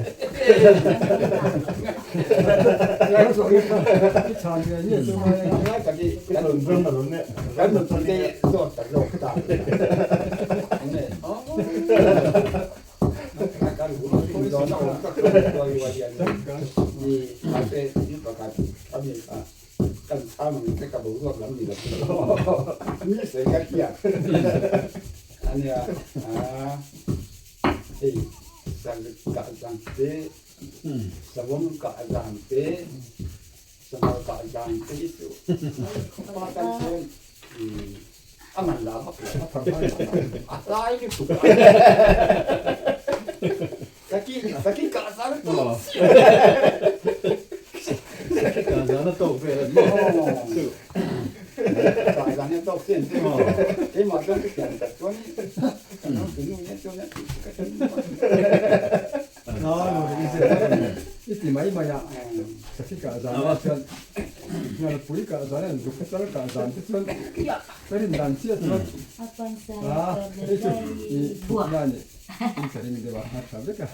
Kan chhang ang te ka boruak lam ni lo mi sawi ka hriat ania hei kah zan te savawm kah zan te sanghal kah zan te hi chu pa tan chuan a man la vak lo a hlai lutuk Saki kah zan a tawk Saki kah zan a tawk vel a ni. Kah zan a tawk chian chu keimah chuan ka thiam tak chuan kan ram tunu nia chuan a tih chu ka hre I ti mai mai a, Saki kah zan ah chuan Ngalpui kah zan a Zukha chal kah zan te chuan ka rin dan chiah chuan a hei chu i thutna a ni. In ka ring deuh a, a tha vek a.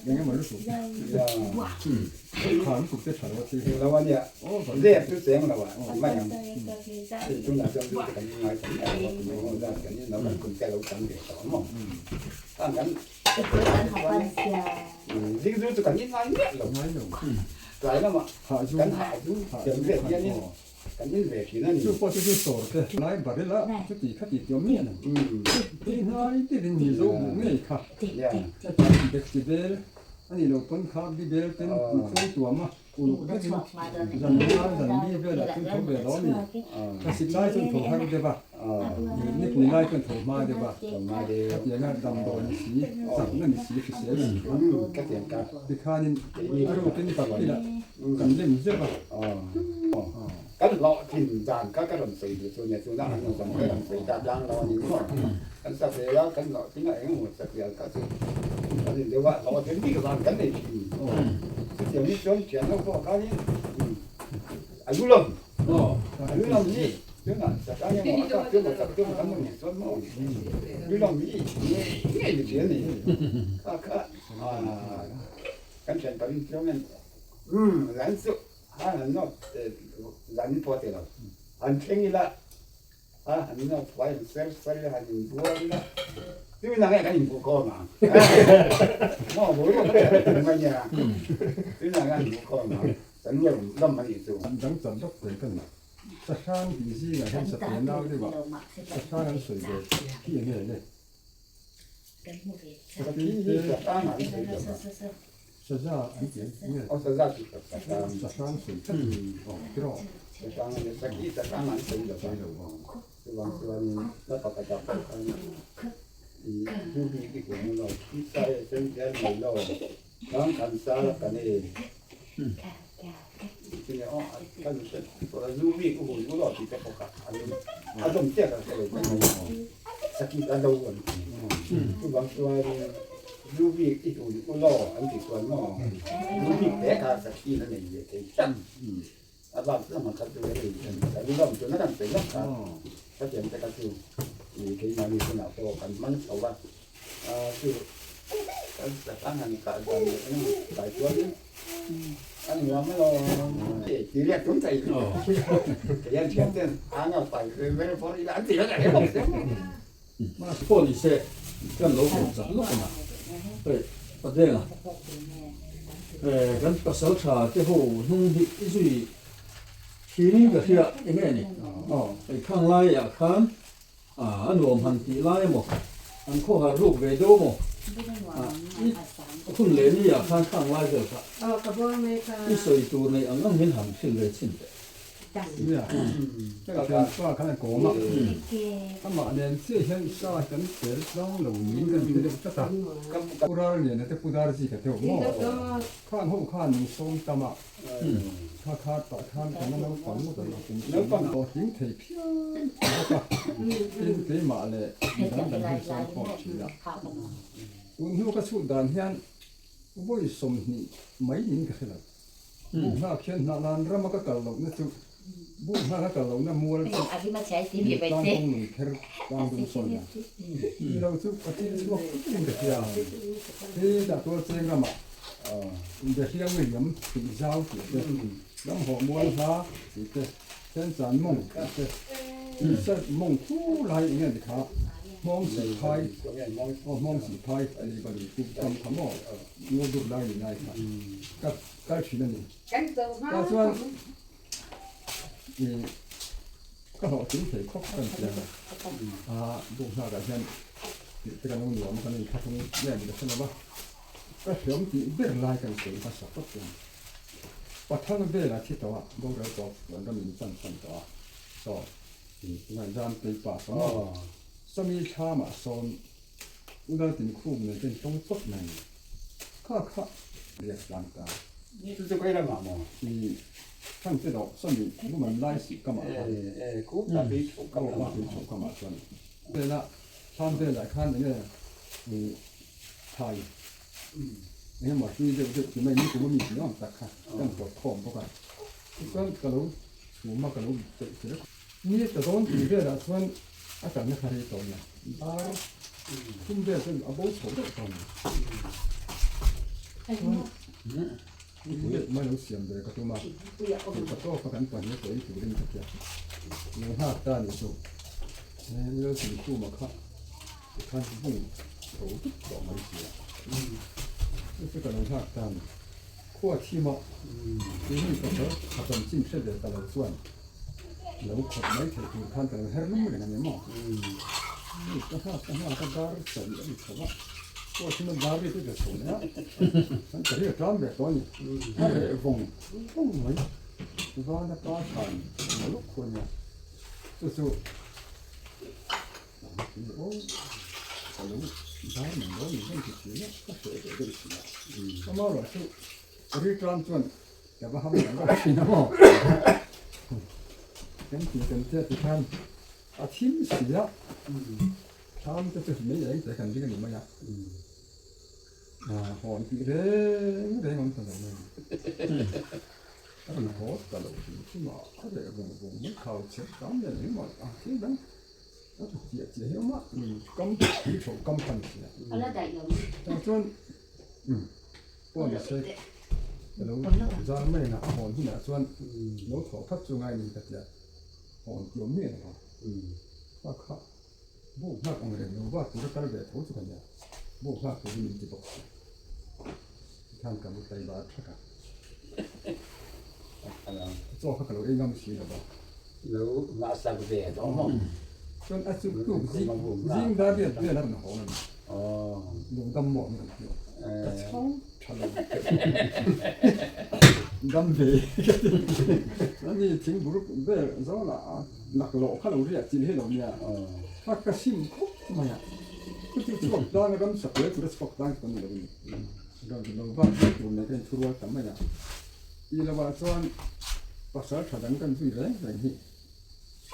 Eng emaw lutuk. Kha lutuk te tha lo a thil hi. Lo a nia, zep chu cheng lo a mai ang. Hei tunah chuan zu te kan ngai ta miah lo a, kum engemaw zat kan in lo kan kum te a lo tam ve tawh maw. Khang kan zing zu chu kan in ngai miah lo. Tlai lamah kan hah zu tel ve hianin Kan in ve thin a ni. Chu pawh chu chu sawr te lai baril a chuti kha ti tiawm miah lo. Tui hnai deuhin Mizo buh ngei kha heta dekchi bel a ni lo pawn kha bi bel ten khung tuam a uluk vekin zan nga zan li velah chuan tho ve lo a ni. Thlasik lai chuan tho har deuh a, nipui lai chuan tho hma deuh a, hetianga damdawi ni si, chakna ni si, hrisel si kha tikhanin a rukin bakilh Kan lem zeuh a. Kan hlawh thin dan kha ka rawn sawi duh chu nia, tuna an rawn ka rawn sawi ta tlang lo a ni maw? Kan sa ve a, kan hlawh thin a, eng emaw sakrial kha chu kan in deuh a, hlawh thin bik vang kan nei thin. Chutiang hi chuan thian ho pawh khanin a lu lam, a lu lam hi tunah sak a nia maw, a kap chu maw sak chu maw kan rawn ni chuan maw, lu lam hi ngei ngei ni thin a ni, kha kha kan thian kan chuan Umm zan chu han an nawt zan in pawh a ti lo. An thleng ila A han in fai han ser ser ila han inbual ila tui na nge kan inbuh khawm ang maw boruak a chak tum mai nia tui na nge an inbuh khawm ang kan nuam lam a nih chu. An dang chan lawk thei ka ni. Sahrang tih zingah hian satliah nau deuh ah sahrang an sawi ve khi enge le? Saza an ti ang nge? Sahrang sawi tlat aw tiraw? Pawh ni se kan lo hmu chak lawk ang a, hei Padenga kan pasal tha te ho hnung hi i zui thin ka hria eng nge ni hei khang laiah khan a nuam han tih lai emaw an khawhar ruk ve deuh emaw i hun leh ni ah khan khang lai vel kha i sawi tur nei ang ang hian han hrilh ve chhin teh. Nia, ka thianpa khan a kawm a, amah nen chiah hian sa kan tel tlang lo niin kan hre deuh tlat a, Pu Ralliana te Pu Darzi ka deuh maw? Khan ho khan min sawm tam a, kha kha tah khan kan la naupang ngawt ang a, kum sawm pawh tling thei phian bawk a, tin keimah leh midang dang hian sawm khawm thin a. Tun hnu ka chhut dan hian vawi 20 mai niin ka hre lo. Buh nghak hian hnah nan rama ka kal lohna chu buh nghak a kal lohna mual chu tlang kawng lung kher tlang dum sawn a ni lo chu ka thil chhuak in ka hria. Hetah tual cheng ramah inbehriang riam tih zau tih te, ram hawh mual hla tih te, then chan mawng tih te, insert mawng thu lai eng nge ni kha hmawng sih phai aw hmawng sih phai a ni balui tuk tam kha maw. Ngaw dur lai ni lai kha ka kal thin a ni. Tah chuan ih ka hlawhtling thei khawp ka ni chiang a, ah duh hnakah hian tih te kan lo nuam a kan inthlahrung nge ni ka hre lo va, ka hreawm tih ber lai kan sawi hmasa phawt chuan Pathang velah thi tawh a boral tawh an ram in chan san tawh a saw ngaihzam teipa saw sawmi thlamah sawn U Laltin khum nen ten tawng chawp mai ni. Kha kha riak tlang ta. Chu chu kai lamah maw? I thang te dawh sawmi luman lai sih kamah kha. E e khu ta tui chhoh kam lamah. Aw tui chhoh kamah chuan. Vela thlam velah khan enge i thai enge maw hlui deuh deuh ti mai ni kum ami tih awm tak kha kan tawt khawm bawk a. Tichuan ka lo chhum a ka lo peih fel. Ni ta dawn tih velah chuan a kalna kha rei tawh nia, dar thum vel chuan a bo chho deuh tawh nia. Chuan pui mai lo siam ve ka tum a, theih pa tawpa kan pahnih a chawi turin ka tia. Lo nghak ta nih chu, he Laltinkhuma kha tikhan bung tho dup tawh mai si a. Chu chu ka lo nghak ta a ni. Khua thim a, tih pasal tha chanchin hre ve ta lo chuan lo khawp mai theih tur khan ka lo her lum reng a ni maw? Hei ka nghak ka nghak a dar sarih a ni chho a, khua thim a dar ri te ka chho leh a, chuan ka ri a tlam ve tawh a ni, a reh vawng vawng mai, vana pa than mawluk khu a nia, chu chu. Aw ka lo dar man dawn ni dawn ti thin a, ka hreh deuh deuh thin a. Amaherawh chu ri tan chuan ka va ham dang deuh thin a maw. Kan ti kan tia ti khan a thim si a, thlam te chu mei eng te kan ring a ni mai a. Hawn tih reng reng awm ta lo mai. A rawn haw ta lo hrim hrim a, a reh vung vung mai khau chhe tam nen engmah a thil dang. A ti chiah chiah hi awm a, kam tui tho kam kha ni si a. Tah chuan pawh ni se ka lo zal mai ang a, a hawn hunah chuan lo thawh phat chu ngai ni ka ti a, hawn ti awm miah lo a. Kha kha buk nghak ang reng lo va tura kal ve tho chu ka nia, buk nghak turin min ti bawk si. Tikhan ka mu tlai bar thak a, chaw kha ka lo ei ngam si lo va. Lo ngahsak ve tawh maw? Chuan a chu tuk zing zing dar riat vel a rawn hawn a ni. Lo dam maw min rawn ti a, ka chhang tha lo dam ve ka ti. Ani thingbur vel zawnah laklawh kha lo riah chilh hi lo nia, kha ka sim khawp mai a. Chuti chhuak tlang a ram sakuai tura chhuak tlang chu kan ni lo a ni. Ram lo vak vek tur nen ka inthurual ta mai a. Tih lovah chuan pasal tha dang kan zui reng reng hi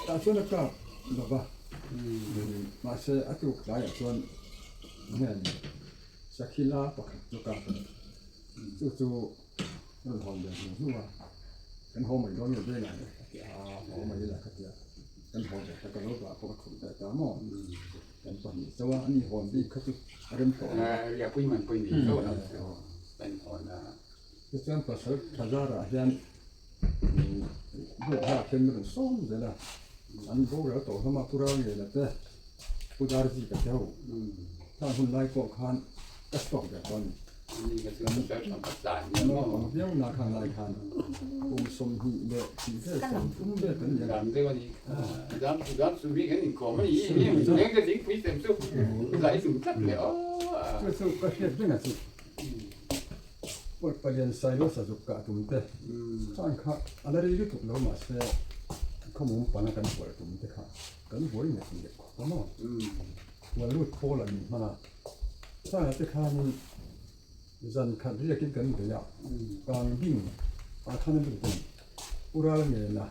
tah chuan a kap lova, mahse a tuk tlaiah chuan nge ni Sakhila pakhat chu kap a ni. Chu chu rawn hawn ve hnu hnu a, kan haw mai dawn nge vengah le a ti a, haw mai ila ka ti a, kan haw ve ta ka lo vah pawh ka khum ta ta maw, kan pahnih chauh a, ani hawn bik kha chu a rem tawh lo a. Riahpui man pawhin ni chauh a lo kan hawn a. Tichuan pasal Thazarah hian buk hlak hian min rawn sawm zel a, an boral tawh hlawm a, Pu Ralngela te, Pu Darzika te ho khan hun lai pawh khan ka chhuak ve tawh a ni. Kan naupang viau na khan lai khan kum 20 leh tih vel 30 vel kan ni a. Chu chu ka hriat reng a chu. Pawt palian Sailo sazuk kah tum te chuan kha a la rei lutuk lo mahse khawmum pana kan hual tum te kha kan buai nghet nghet khawp a maw? Hual lut pawl an hman a, chana te khanin zan khat riakin kan bei a, kang ding ah khan a lut a ni. Pu Ral Ngena,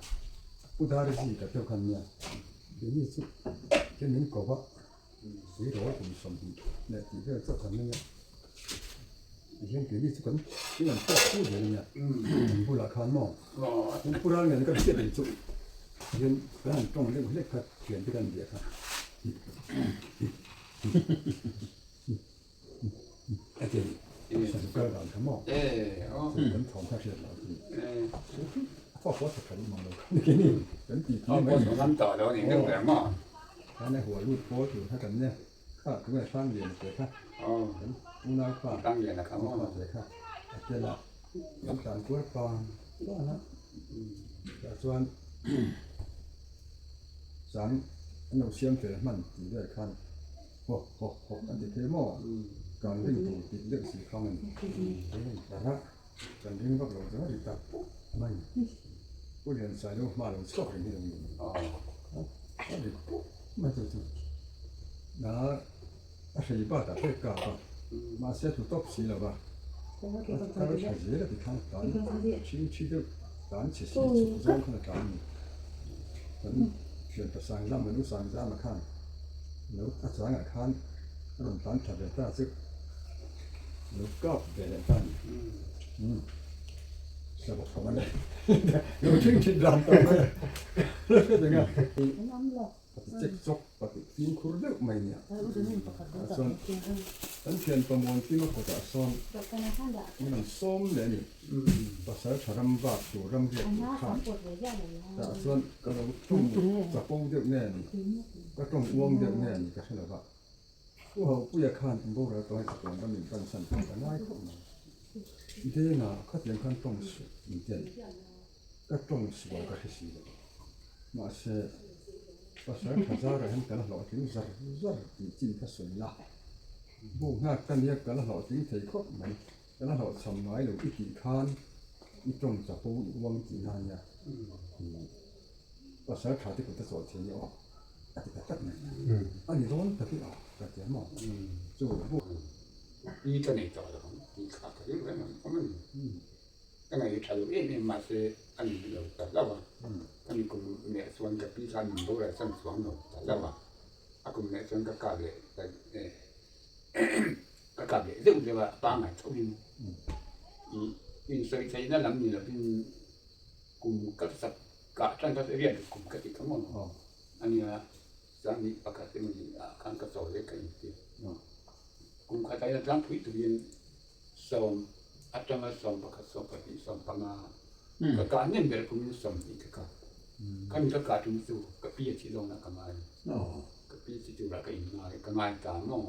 Pu Darzi ka teuh khan nia, keini chu ke min ko va. Tui rawl kum 20 leh tih vel chauh kan nia. Tihian keini chu kan thil an pawk fur zel a nia. Kan bulah khan maw kan pu ral ngen kan hriat ang chu tihian kan han tawng deuh hlek kha thian te kan bia kha. A ti a ni. Sazu kal dan kha maw kan thawm kha hriat loh a ti. A pawh tha tha duh mang lo kha ni keini kan tih tih mai a ni. Khan a hual lut pawl tur kha kan nia kha tunge hrang lian te kha kan unau pa hrang lian a kha te kha a tel a kan tlan kual pang pang a tah chuan chang an lo siam fel hman tih vel khan haw haw haw an ti thei maw kan ring tur tih deuh si khang a ni kan ring vak lo chu a ri tak pawp mai. Pu Liansailo hma lo chhuak reng hi lo ni a ri pawp mai chu chu na a hrei bat ah pek kap a mahse a tlu tawp si lo va a kal tha zel a ti khan tan chhing thi deuh tan chhe si chhuk zawng khan a tlan a ni kan thian pa Sangzam leh nu Sangzama khan lo a changah khan a rawn tlan tha ve ta chu lo kap ve leh ta a ni. Fimkhur deuh mai nia chuan kan thian pamuan tima kawtah sawn min rawn sawm leh a ni pasal tha ram vak tur ram riak tur khan tah chuan ka lo tawng chapo deuh nge ni ka tawng uang deuh nge ni ka hre lo va U Haupuia khan boral tawh hi chatuan ram in bansan tawh ka ngai khawp mai. Denga khatiang khan tawng suh min ti a ni. Ka tawng sual ka hre si lo. Mahse, pasal tha zarah hian ka la hlawhtling zar zar tih chin kha sawi la. Bu nghak ka nia ka la hlawhtling thei khawp mai. Ka la hlawhchham ngai lo i tih khan i tawng chapo i uang tih na nia. Pasal tha te kut a chawl thei nia aw. A ti ta tlat mai. A ni dawn tak i aw ka ti a maw? Chu bu. I ka nei tawh lo ang tih kha ka ring reng ang awm a ni. Ka ngaih tha lo em em mahse a ni lo ta hlauh a. Ka ni kum leh chuan ka pi khan min boral san chuang lo ta hlauh a. A kum leh chuan ka kap leh ka kap leh zeuh zeuh a pangngai tho in i insawi theihna lam ni lovin kum ka sak Kah tan kha riat kum ka ti tho maw? A nia, Sangni pakhat emaw ni ah khan ka chawl leh ka inti. Kum khat ah hian tlangpui turin 10 atanga 11, 12, 15 ka kah hnem ber kumin 20 ka kah. Khami ka kah tum chu ka pi a thi dawn a ka ngai. Ka pi chi turah ka in ngai ka ngai ta maw?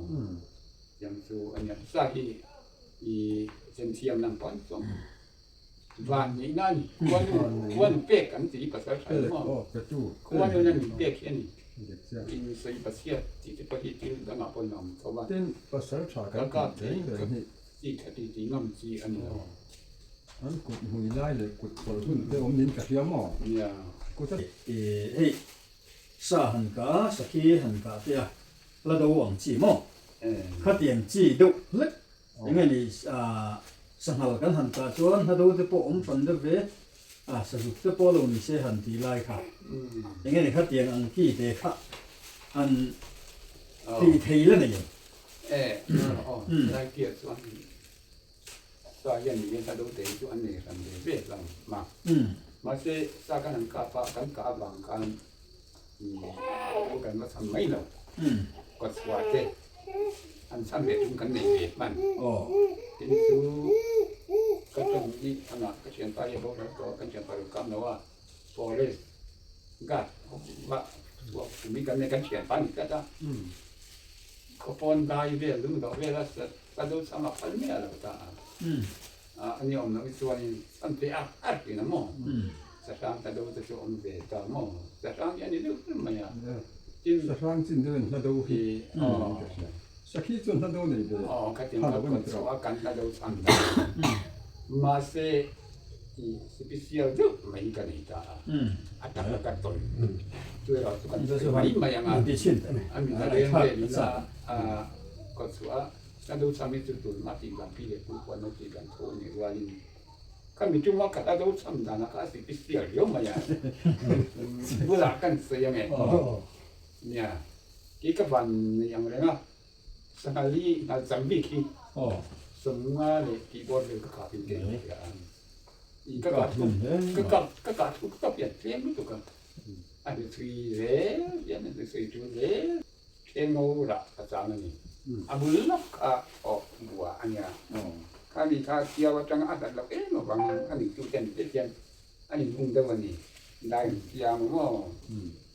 Tiang chu a nia. Sa hi i chemthiam lam pawh an chuang. Van neihna a ni. Khuanu khuanu pek an ti pasal tha ni maw? Khuanu na min pek hi a ni. In sawi pashiat tih te pawh hi thil dangah pawh a awm tho va. Tin, pasal tha kan tih reng reng hi. Chi tha ti ti ngam chi a ni lo. An kut hmui lai leh kut tawlh hun te awm niin ka hria maw? Nia. Kut a. Hei sa han ka, sakhi han kah te a la do ang chi maw? Khatiang chi deuh hlek eng nge ni sanghal kan han kah chuan hlado te pawh awm hran deuh ve a, sazuk te pawh lo ni se han tih lai kha eng nge ni khatiang ang ki te kha han tih thei la nei em? E, aw, lai piah chuan sa hian ni hian hlado te hi chu an nei hran ve ve hlawm a, mahse sa kan han kap a, kan kah avang khan kan va chhan mai lo, kawtchhuah te an chhan ve tum kan nei ve hman. Tin chu ka tawng hi amah ka thianpa hi a boral tawh a, kan thianpa lo kam lo a, forest guard va chhuak tum hi kan nei kan thianpa a ni tlat a, khawpawn dai vel lungdawh vel a sa do chhang a phal miah lo ta a, a ni awm loh hi chuanin chhan ve a har thin a maw? Sahrang hla do te chu awm ve ta maw? Sahrang hi a ni deuh ber mai a, tin. Sahrang chin deuhin hla do hi a ni ka hria. Sakhi chuan hla do nei ve Aw, khatiang kha kawt chhuah a kan hla do chhan ta a, mahse i special deuh mai hi ka nei ta a, a tak a ka tawn chu erawh chu kan sawi mai mai ang a, a mi hla reng vel ila a kawt chhuah a hla do chhan hi chu tun hma tih dan pi leh pu pawh an lo tih dan tho a nih rualin Ka mi tum a ka hla do chhan dan a kha a sipisial riau mai a, bulah kan sawi ang e. Nia, kei ka van nei ang reng a, sanghal hi nghal chang bik hi sawmnga leh tih bawr vel ka kap in ka inhria a, i ka kah thu ka kap ka kah thu ka kap hian tlem lutuk a, a hnu chhui zel hian a hnu chhui tul zel Tlem ngo rah ka chang a ni. A bul lawk kha thawk bua a nia. Kha mi kha chiau atanga a hlat loh em avangin a ni chu ten te hian an inhung deuh a ni. Dai an siam a maw?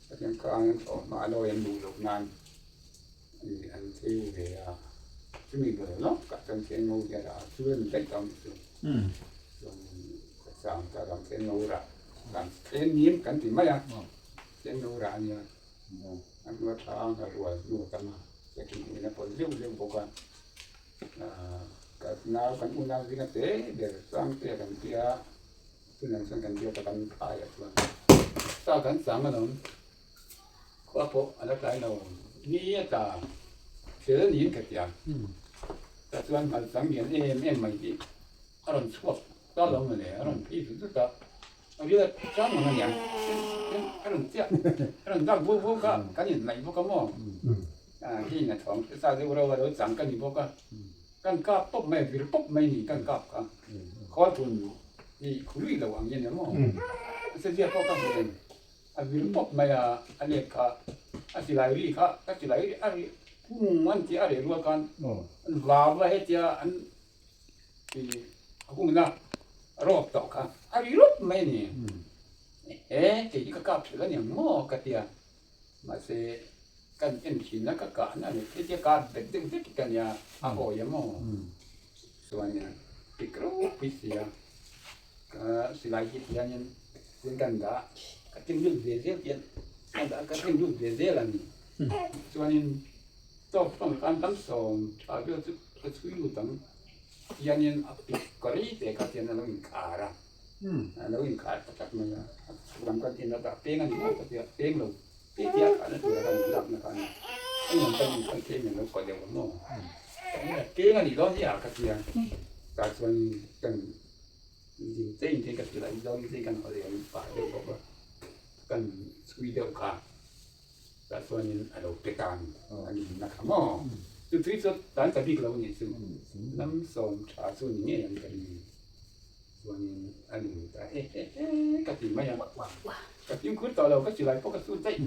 Pathian khan an thawh hma a lawi an duh loh nan an cheu ve a. Chumi bul lawk ah chuan tlem ngo hi a dah a, chu a ni daih tawh a ni chu. Chuan ka chang ta ram tlem ngo rah tlem nim kan ti mai a, tlem ngo rah a nia. A hnu a tha ang a rual hnu a tam a, checking in a pawlh zeuh zeuh bawk a, ka nau kan unau zinga te ber Sangtea kan tia chunah chuan kan biak a kan phai ah chuan sa kan chang alawm khua pawh a la tlai lo ni a tla fel niin ka tia tah chuan hmal chang lian em em mai hi a rawn chhuak ta lo mawle a rawn phei zut zut a. A ria chang ang a niang tin a rawn chiah a rawn dak buk buk a kan inhnaih bawk a maw hei in a thawng sa deuh reuh a lo chang ka ni bawk a kan kap pawp mai a vir pawp mai a ni kan kap kha khawl thun hi khului lo ang hian emaw a sezia pawh ka hmu reng a vir pawp mai a a let kha a silai ri kha ka silai ri a ri pung an tih a reh rual khan an vau a hetia an A hungna rawp tawh kha a ri rawp mai a ni. He kei hi ka kap ṭhelh a ni ang maw ka ti a, mahse kan en thin a ka kahna leh hetia kap bet deuh vek ka nia a hawi a maw chuan pik ropui si a, ka silai hi tihianin tin kan dah ka tin lut ve zel hian ka dah ka tin lut ve zel a ni chuanin Tawk tawng khan tam sawm tha vel chu ka chhui lut ang. Hianin a pik ka rei te kha tian a lo inkhar a, a lo inkhar ta tak mai a. A chhuk lam kan en a dah peng a ni maw ka ti a, peng lo te tia khan a tura kan inlakna kha a ni. A nuam kan inkhal tlem in lo kaw deuh ang maw. Peng a nih dawn hi a ka ti a, tah chuan kan ding chei in ka ti la, i zawng chei kan haw leh ang pah deuh bawk a, kan chhui deuh kha. Tah chuanin a lo pe ta a ni, a ni na kha maw? Chu tui chu tan ta bik lo a nih chu, lam sawm tha chu ni ngei ang ka ring a ni. Chuanin a ni ta he he he ka ti mai a, ka fimkhur tawh lo, ka silai pawh ka sun daih.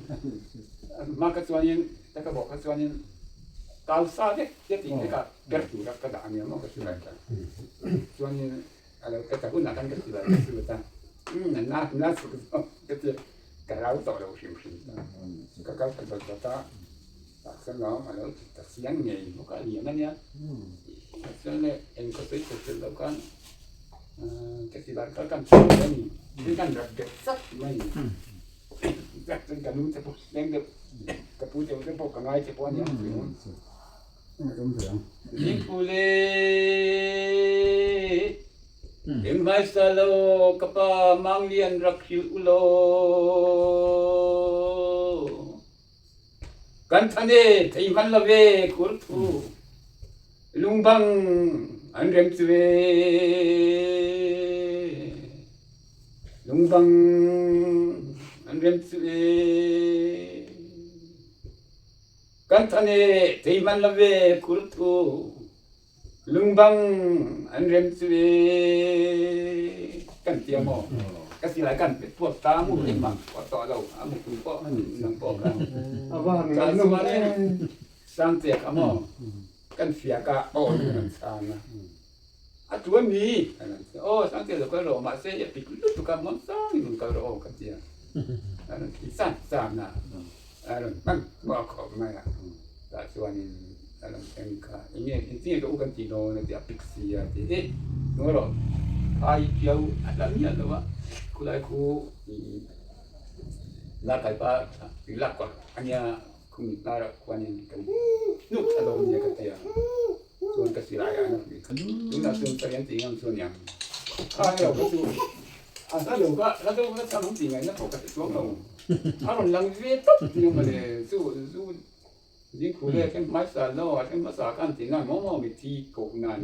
Hma kha chuanin ta ka bawh kha chuanin kau sa vek te tih te kha per tura ka dah a nia maw ka silai kha. Chuanin a lo pe ta hunah khan ka silai ka sut a, na na chhuk zawk ka ti. Ka rau tawh lo hrim hrim ta. Ka kal ta zawt zawt a, tah chuan lo a lo ti ta chiang ngei bawk a, lian a nia. Chuan le eng khaw sawi tur tel loh khan ka ti lai kha kan chhuak a ni. Thil kan rap bet chat mai. Chat chuan ka nu te pawh leng deuh ka pu deuh te pawh ka ngai che pawh a ni ang chu. Zingphule eng hmaisa lo ka pa Manglian rak hrilh u law. Kan than e thei hman lo ve khur thu lungbang an rem chu e. Lungbang an rem chu e. Kan than e thei hman lo ve khur thu Lungbang an rem cu e kan tia maw ka si lai kan pet puak ta mu engmah a tuah lo a mu tu pawh nang pawh kha A ca chuan in sangte kha maw kan fiak ah aw an chang a a tu ami aw sangte lo kal rawh mahse a pik lutuk a hmang sang in rawn kal rawh aw ka tia a rawn ti chan chan a a rawn hman hmuah khawp mai a tah chuanin a rawn thleng kha eng nge engtin nge ka u kan tih dawn a ti a pik si a ti e hnuai rawh phai piau a hla miah lo a khulai khu la kai pa tui lak kawrh a nia khumi hnarah khuanin kan hnuk thla lo nia ka ti a chuan ka silai ah tunah chuan Pathian tih ngam chu a niang kha hei lo kha chu a hla lo kha hla deuh kha chang tih ngaihna pawh ka ti chuang lo a rawn lang ve tawp nia mawle chu zu zingkhu leh thleng hmaisa lo a thleng hmasa khan tih nan maw maw mitthi koh nan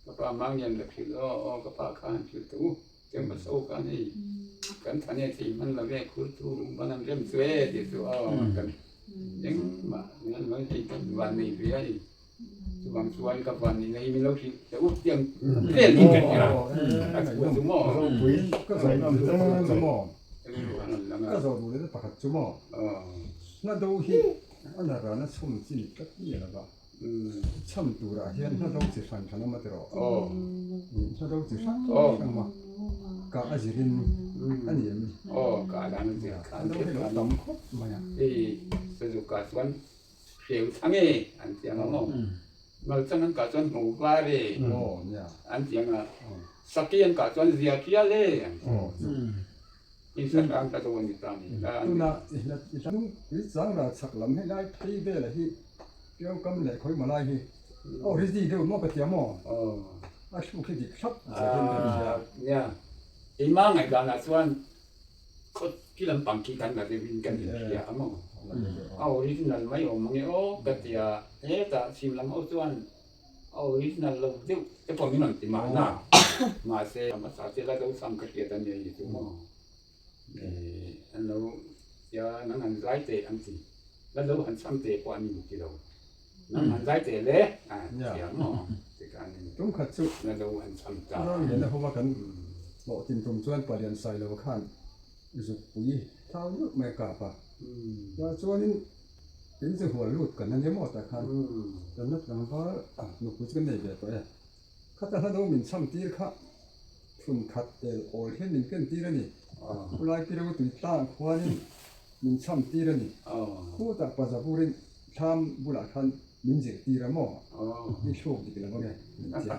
ka pa Manglian la hrilh aw aw ka pa khan hrilh teh u. Cheng hmasa u khan hei kan thane thei hman lo ve khur thu ban an rem chu e tih chu aw kan engmah nan mai hei kan van nei ve a ni chuvang chuan ka van nei nei min lo hrilh teh u tiang vel hi ka hria a thu chu maw ka zawh duh chu maw ka zawh duh leh pakhat chu maw hna do hi a la rana chhum chi ni tlat nge lova Chham turah hian hnado chi hran hran awm a ti rawh. Hnado chi hrang hrang awm a, kah a zirin a ni em? Hnado hi lo tam khawp mai a. Hei Sazuk kah chuan hreu chhang e an ti ang a maw? Ngalchang an kah chuan hmu var e an ti ang a, Saki an kah chuan zia tial e an ti ang. Instagram ka dawn ni ta ni. Tuna i hla i hla hnung i chang ral chhak lam hei lai phei vela hi Piau kam leh khawi maw lai hi aw ri zi deuh maw ka tia maw a thluk hi dik thlap zia hian ka hria. Nia keimah ngaihdanah chuan khaw khi lampang khi kan la deuh in kan inhria a maw a original mai awm ange aw ka tia hetah chhim lam ho chuan A original lo deuh te pawh min rawn ti mahna mahse a hmasa te la do sam ka hriat a nia hi chu maw an lo tia nang han zai teh an ti la do han chham teh pawh an in ti lo nang han zai teh le a tia maw tikhan in Tum khat chu la do han chham ta Ram lian a hova kan hlawhtlin tum chuan Palian Sailo khan zukpui thau deuh mai a kap a tah chuanin In chu hual lut kan ania maw tah khan kan la tlangval nupui chu kan nei ve tawh e. Khata hla do min chham tir kha thun khat tel awl hian min ken tir a ni. Khulai pi ro tui tlang khuanin min chham tir a ni. Khutah pazaburin thlam bulah khan min zir tir a maw? I thluk dik lo ange min ti a.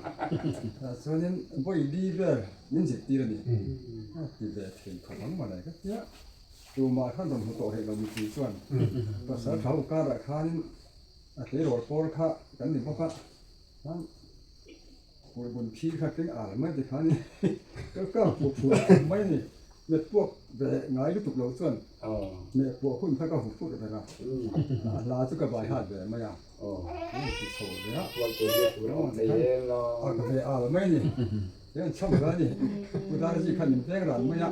Tah chuanin vawi li vel min zir tir a ni. A ti ve thei khawp ang mawle ka tia. Tumah khan rawn hmu tawh rih lo mipui chuan pasal tha ho karah khanin a tleirawl pawl kha kan ni bawk a, khan phulbun phir kha keng al mai ti khanin ka kar phuh phuh mai a ni. Met puak ve ngai lutuk lo chuan meh puah hun kha ka hu fur vek a, a hla chu ka vai hat ve mai a, an ti chho ve a, a ka ve al mai a ni. Hian chham ve a ni. Pu Darzi khan min peng ran mai a,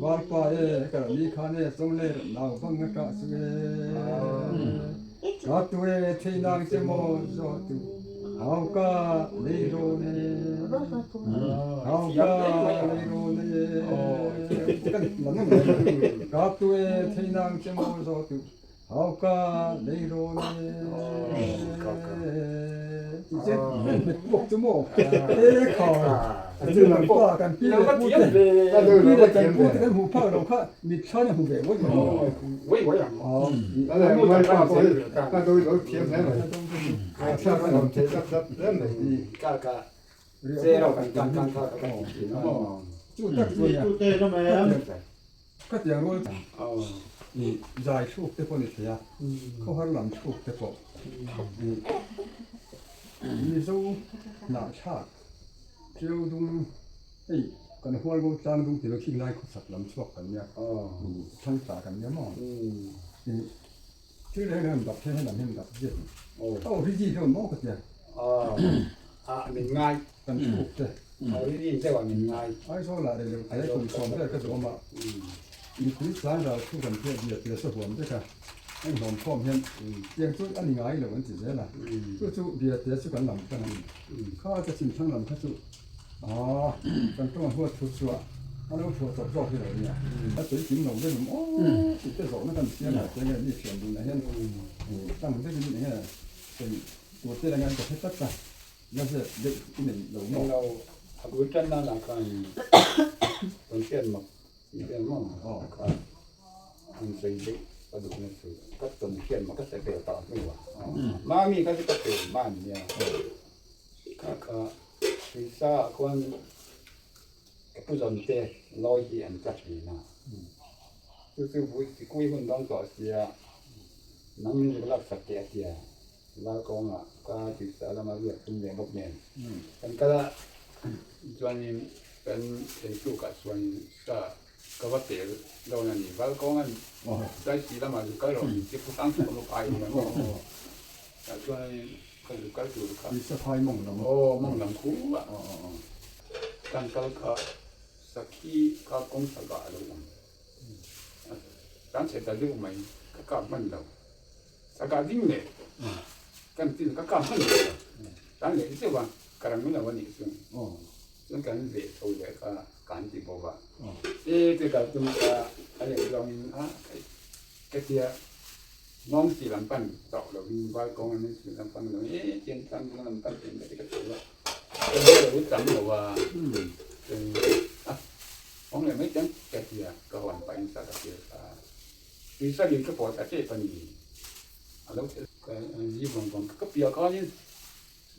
Varpa e, ka ran ni khan e, Chawng le nau bang a tah chu e, Ka tu e, thei nang che maw zaw tu, Hau ka lei rawn e, Hau ka lei rawn e, Ka la nung mai, Ka tu e, thei nang che maw zaw tu, Hau ka lei rawn e, Tih che, met puak chu maw, e kha. Kan pa kan pi leh pu te kan pi leh kan pu te kan hmuh phak lo kha mitthla in a hmu ve uai uai ang. Chu tak chu nia. Khatiang rual i zai thluk te pawh ni thei a, khawhar lam thluk te pawh i Mizo hnahthlak Ṭiau dung hei kan hualbo tlang dung tilo khi lai khawchhak lam chhuak kan nia i thlang tla kan nia maw i thil reng reng an dap hian helam hian dap zet a origin deuh maw ka tia min ngai kan thluk te origin deuh ah min ngai Aizawl ah rei lo te kum sawm vel ka duh awm a mipui tlan ral thu kan hriat zia tia sa huam vek a heng hlawm khawm hian tiang chu a ni ngai lo an ti zel a chu chu bia te chu kan lam tlang a ni kha ka chim thlang lam kha chu aaa kan tawng huat thu chu a a lo phuah chawp zawk hi lo nia a tui kim lo deuh em aw tih te zawhna kan siam a tiang nge mi thiam dun ah hian tlang vekin eng nge sawi tur te reng an ka hre tlat a. Na zep deuh i nei lo maw? Englo, a bul tan nan ah khan rawn hriat mak tih vel maw? Kha an sawi deuh ka duh na chu ka tawn hriat mak ka hre vel ta hnu ah. Mami kha chu ka pe man nia. Kha kha tisa ah khuan ka pu zawn te lawi hi an tla thin a. Chu chu vui sikui hun dawn tawh sia nang min zuk lak sak teh a tia. Val kawngah ka tisa lama riak tum leh bawk nen kan kal a, chuanin kan theitlukah chuan sa ka va tel dawn a ni. Val kawngan Saisi lamah zu kal rawh min ti pu sang chu ka phai nia maw tah chuanin ka zu kal tur kha aw mawng lam khu a kan kal kha sakhi kha kawng chhakah a lo awm a, tan chhe ta deuh mai ka kap hman lo. Saka ding leh kan tin ka kap hman lo tan leh zeuh a ka rang lo a nih chu chuan kan ve tho leh kha kan ti bawk a e te kal tum kha a leh zawng in a ka tia mawng si lam pan tawh lo in val kawng an si lam pan lo e tian tlang lam pan tian ka ti ka tho a ka hre lo tam lo a chuan a awm leh mai chuan ka tia ka hawn pah in saka tir kha. Tuisangin ka pawh ta tep a ni. A lo thelh zi vang vang ka piah khanin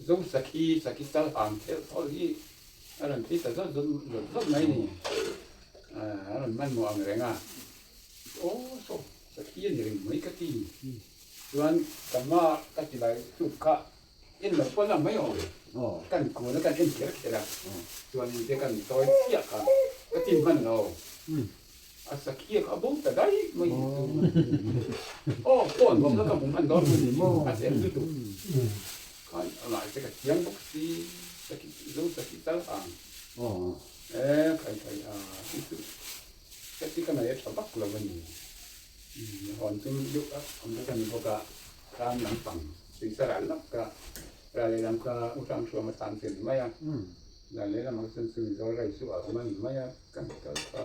Zo sakhi sakhi chal hang thelh thawl hi a rawn thli ta zawt zawt zawt zawt mai a ni. A rawn hmanhmawh ang reng a. Aw saw sakhi a ni reng mai ka ti. Chuan ka hma ka ti lai tluk kha en lo pawn ang mai aw. Kan kun a kan en kher kher a. Chuanin te kan tawi chiah kha ka ti hman lo. A sakhi a bo ta daih mai hi chu aw phone bawk la ka hmu hman dawn a chem lutuk khan a ngai che ka thiam bawk si sakhi zo sakhi tal ang e khai khai a hi chu ka ti ka nei a tha vak lo a ni hawn tum deuh a awm bawk a ni bawk a ram lampang tui sa ral lak ka ral lehlam kha u hrang hruam a tan chu a ni mai a ral lehlam ah chuan chu mizo rai chu a awm a ni mai a. Kan kal kha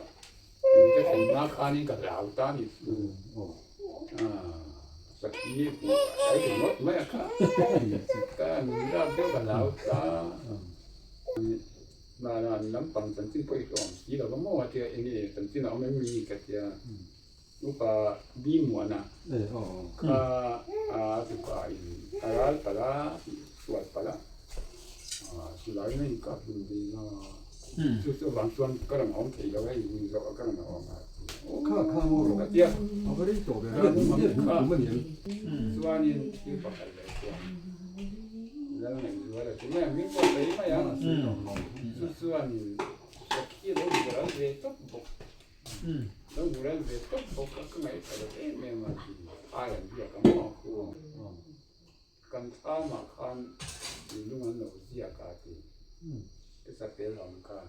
min ka thlen hma khanin ka hlau ta ni chu sakhi hmuh a tlai thei ngawt mai a kha ka rap deuh ka hlau ta mahna lampang chanchin pawh i hlawm si lo va maw a tia enge chanchin a awm em mi ka tia upa bi muana kha a tupa in a ral palh a sual palh a silai na in kap dun ve na. Chu chu vang chuan ka rawn awm thei lo hei min zawh a ka rawn awm a. Kha kha maw rawh a tia. A va rei tawh ve a riat kum a niang. Chuanin thil pakhat leh chuan lal ngaihzual a ti mai a min pawh sawi mai a. Chu chuanin sakhi a lo bural ve tawp bawk. Lo bural ve tawp bawk a ka ngaihthla lo em em a ti. Ai an biak a maw khu. Kan thlamah khan lung an lo ziak a ti. Ka sapel ang kha.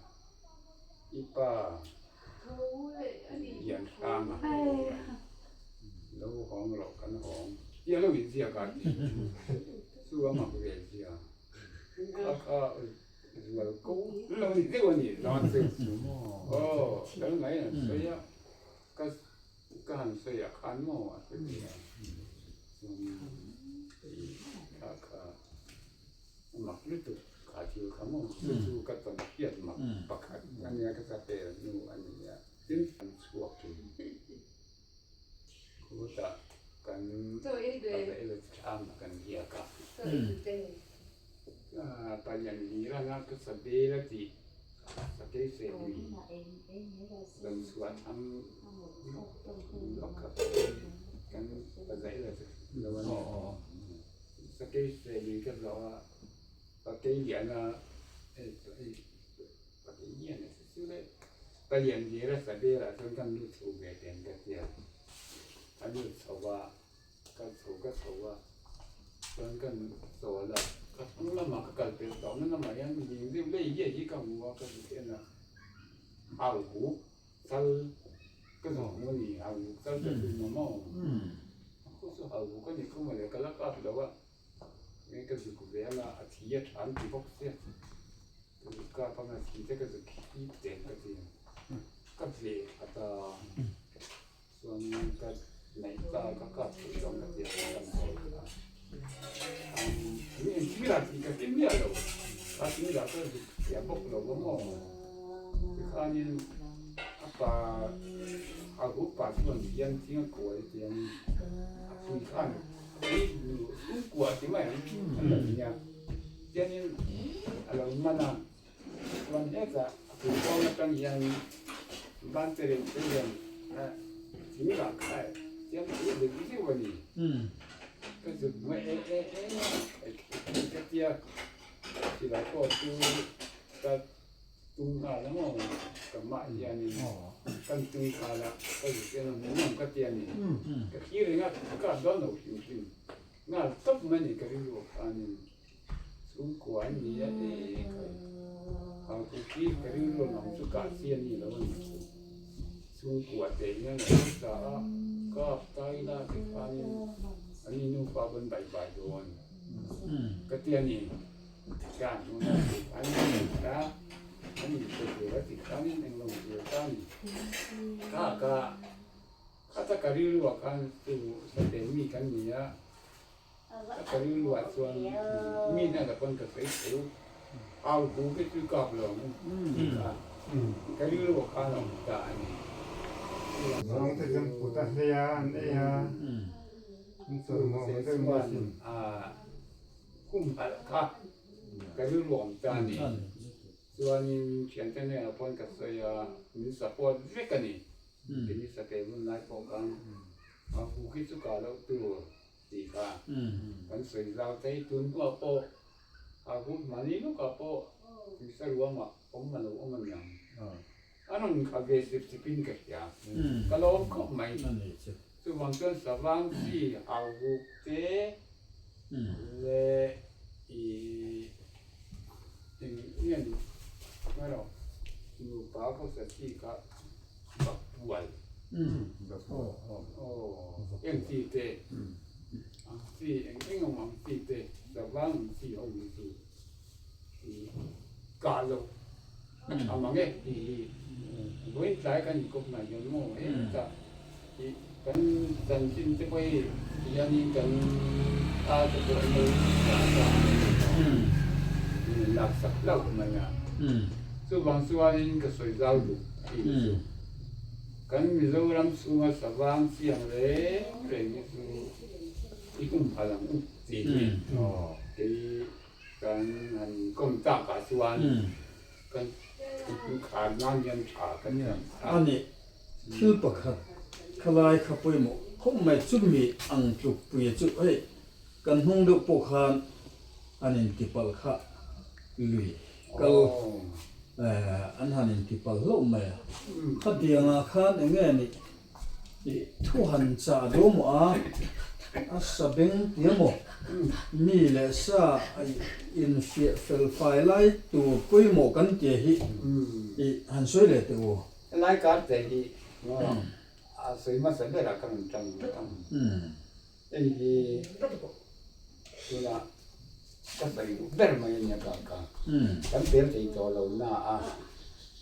I pa lian hrang a lo hawng rawh kan hawng tih a lo inziak a ti. Chu a mak ve zia. Kha kha zual ko lo ni deuh a ni zan chu. Aw kal mai an sawi a. Ka ka han sawi ah khan maw a sawi ve a chuan kha kha a mak lutuk. Kha thil kha maw chu chu ka tawn hriat mak pakhat a nia ka chapel hnu a ni a. Tin kan chhuak thin. Khutah kan pazaila thlam kan riak a. Palian Lirana ka sabel a tih sakei seh lui rawn chhuah thlang lawk kha kan pazaila lo a ni. Sakei seh lui ka zawh a. Pakei liana pakei liana chu chu le palian dira sabera chuan kan lut chho ve ten ka tia a lut chho a ka chho ka chho a chuan kan chawl a ka hnung lamah ka kal pel tawh na lamah hian ding deuh lei hiai hi ka hmu a ka zuk en a au huk chal ka zuk hmu a ni au huk chal ka zuk hmu maw a khu chu au huk a ni khu mawle ka la kap lo a. Nge ka zuk ve anga a thi a tha an ti bawk sia ka zuk kap anga thi te ka zuk hip teng ka ti a ka ve that a chuan ka neih ta ka kap thei dawn ka ti a ka kan sawi kha an engthil ah tih ka hre miah lo a thil ah ka zuk fiah bawk lo a maw tikhanin a pa a hup pah chuan hian thing a kuai tiangin a pui khan. Chhungkua ti mai ang an lo nia. Tianin a lo man a, chuan hetah a kulhkawng atang hian ban te reng te hian thing rah kha tiang a zuk zeuh a ni. Ka zuk hma e e e ka tia silai pawh chu ka Tung nghal ang aw, ka mah hianin kan tung nghal a, ka zuk en a hmuhnawm ka ti a ni. Ka thlir reng a, ka kap dawn lo hrim hrim. Nghal tawp mai a ni ka rilru khanin chhungkua an ni a e khai. Haupu khi ka rilru ang chu kah chi a ni lo a ni. Chhungkua te hian a lo ta a, kap ta ila ti khanin an ni nupa pawn bai bai dawn ka ti a ni. Kan huna tih an ni ta, an inpe tur a ti khanin englo zir ta ni. Kha ka khata ka rilruah khan chu satel mi kan ni a, ka rilruah chuan mi hna la pawn ka sawi tho, au hu te chu kap lo ang tih kha ka rilruah khan a awm ta a ni. Zawng te chuan kut a hlei a, an ei a, an chawlhmawh ang deuh mai asin. Kum alh kha ka rilru awm ta a ni. Chuanin thiante hnenah pawn ka sawi a, min support vek a ni. Keini sakei hun lai pawh khan a hu khi chu kah loh tur tih kha kan sawi zau thei. Tun hnuah pawh a hu mahni lawkah pawh Misa ruamah awm a lo awm a niang. A rawn kha ve sip sipin ka hria. Ka lawm khawp mai. Chuvang chuan savang chi au huk te leh i eng nge ni erawh nupa khawsa chi kha bak bual eng chi te ang chi eng eng emaw ang chi te savang ang chi ho hi chu kah loh a tha mang e tih hi vawiin tlai kan inkawp hna hian maw hetah ih kan chanchin te pawh hi tihianin kan ta te pawh an lo dah ta a ni maw laksak hlauh mai a chuvang chuanin ka sawi zau duh tih chu kan Mizoram chhunga savang chiang reng reng hi chu i humhalh ang u tih hi kei Kan han kawm takah chuan kan khar nan hian tha kan ti a. A nih, thil pakhat khalai kha pawimawh khawp mai chumi ang tlukpui chu hei kan hnung deuh pawh khan an intipalh kha lui kal an han intipalh hlauh mai a. Khatiangah khan eng nge nih Ih thu han chah duh maw a, a sa beng tia maw? Mi leh sa infiah fel fai lai tur pawimawh kan tia hi ih han sawi leh teh u. Helai kar te hi a sawi hmasa berah ka rawn tang ve ang. Hei hi tunah ka sawi duh ber mai a nia ka ka. Kan pel thei tawh lo na a,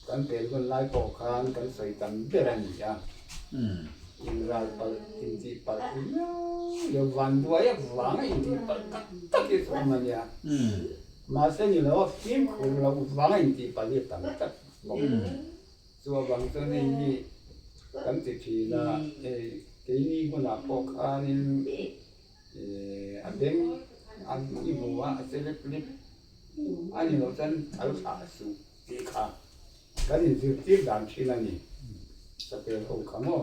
kan pel hun lai pawh khan kan sawi tam ber a ni a. Inral palh, intih palh riau riau, vanduai avanga intih palh tak tak hi chu awm a nia. Mahse ni lo a fimkhur lo vang a intih palh hi a tam tlat bawk. Chu avang chuan hei hi kan ti thin a, hei keini hunah pawh khanin a beng an i hmu a, a che lek lek a ni loh chuan thal thlah suh tih kha kan inzirtir dan thin a ni. Sapel ho kha maw?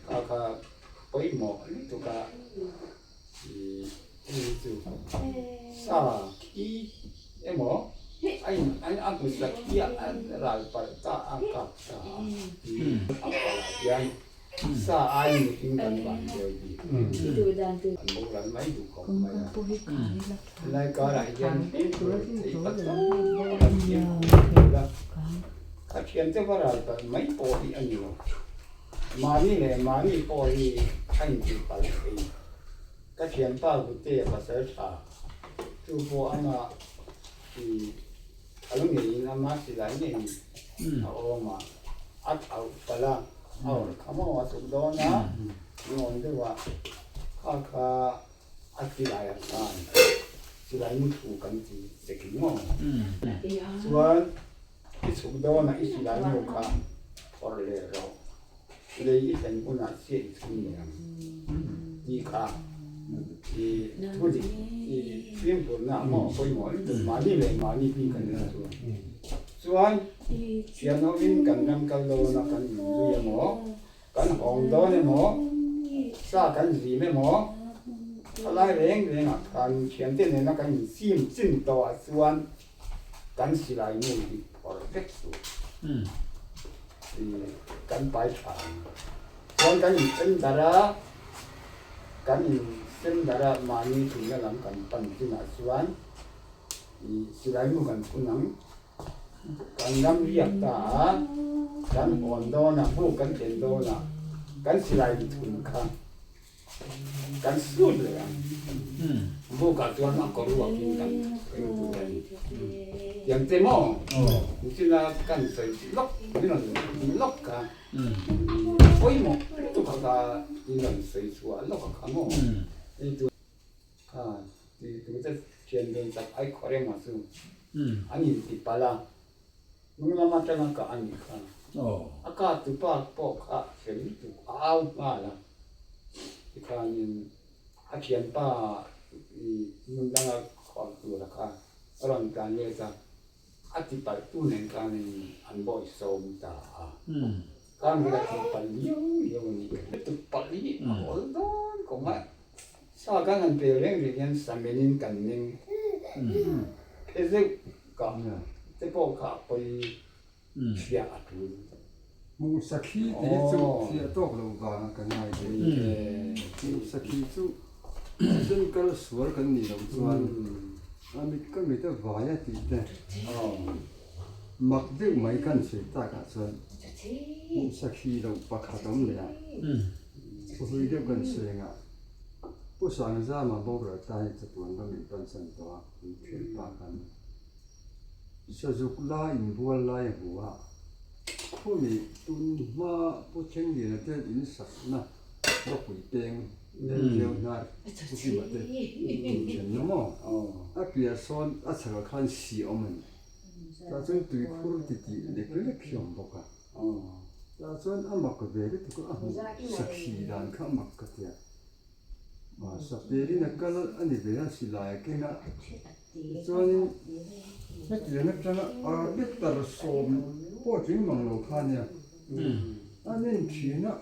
Kha kha pawimawh lutuk a. Hei chu sa khi emaw a in a hmu sa khi a ral palh ta a kap ta a a palh ah hian sa aiin mihring kan van dawi bik an boral mai duh khawp mai a helai karah hian fimkhur thei patawp an fimkhur thei a a thiante va ral palh mai pawh hi a ni lo. Mahni leh mahni pawh hi a intih palh thei. Ka thianpa Vute pasal tha chu pawh amah i thal ngeiin ama silai ngeiin a awm a, a thlauh palh a, a awrh kha maw a tuk dawn a, nuam deuh a, kha kha a silai a khan silai mu thu kan ti chek maw. Chuan I chhuk dawnah i silai nu kha phawrh leh rawh, lei i thlen hunah chiah i chhun leh ang tih kha i thu dik i fimkhurna maw pawimawh lutuk mahni leh mahni bik a nia chuan. Chuan thian hovin kan ram kal dawna kan inzui emaw, kan hawng dawn emaw, sa kan zim emaw, thalai reng rengah khan thiante nena kan inchim chin tawhah chuan Kan silai nu hi phawrh vek tur i kan pai tha ang. Chuan kan insen darh a, kan insen darh a mahni thunna lam kan pan chinah chuan i silai nu kan phun ang. Kan ram riak ta a, kan hawn dawn a, buk kan thlen dawn a, kan silai thun kha Kan sut leh ang. Bukah chuan a kawr ruakin kan ring tur a ni. Tiang che maw? Nichina kan sawi lawk, min rawn ti lawk kha. Pawimawh lutuk a kha min rawn sawi chhuah lawk a kha maw? Hei chu kha ti tute thian dun chak ai khawr emaw chu an inti palh a. Hnung lam atanga kah a nih kha. A kah tupa pawh kha a fel lutuk a au nghal a. Tikhanin a thianpa i hmun danga khawrh tura kha a rawn tlan let a, a ti palh tu nen khanin an bawi sawm ta a. Khan hi a tih palh liau liau a nih. Tuk palh hi a hawl dawn kawng a, sa kan han pel reng reng hian sa menin kan meng phe zeuh. Ka te pawh kha a pawi hriah a tul. Hmuh sakhi tih hi chu hriah tawk lo vang a ka ngai ve. Hmuh sakhi chu thisen kal sual kan nih loh chuan a mit ka mit a vai a tih te mak deuh mai kan sawi tak ah chuan hmuh sakhi loh pakhat awm leh a thuhlui deuh kan sawi ang ah Pu Sangzama boral ta hi chatuan ram in pansan tawh a. An thil pa khan Sazuk la inbual lai a hmu a, khumi tun hma Pu Thengliana te in sakna ropui peng Lelzeu hnar Pu Kima te inthenna maw? A piah sawn a chhakah khan si awm a ni. Tah chuan tuikhur titih lek lek hi a awm bawk a. Tah chuan a mak ve lutuk a, a hmuh sakhi dan kha a mak ka ti a. Sapelin a kal a ni ve a, silai a keng a, tichuanin hetiang atanga arbiter sawm pawh tling mang lo kha ania, a nen thin a,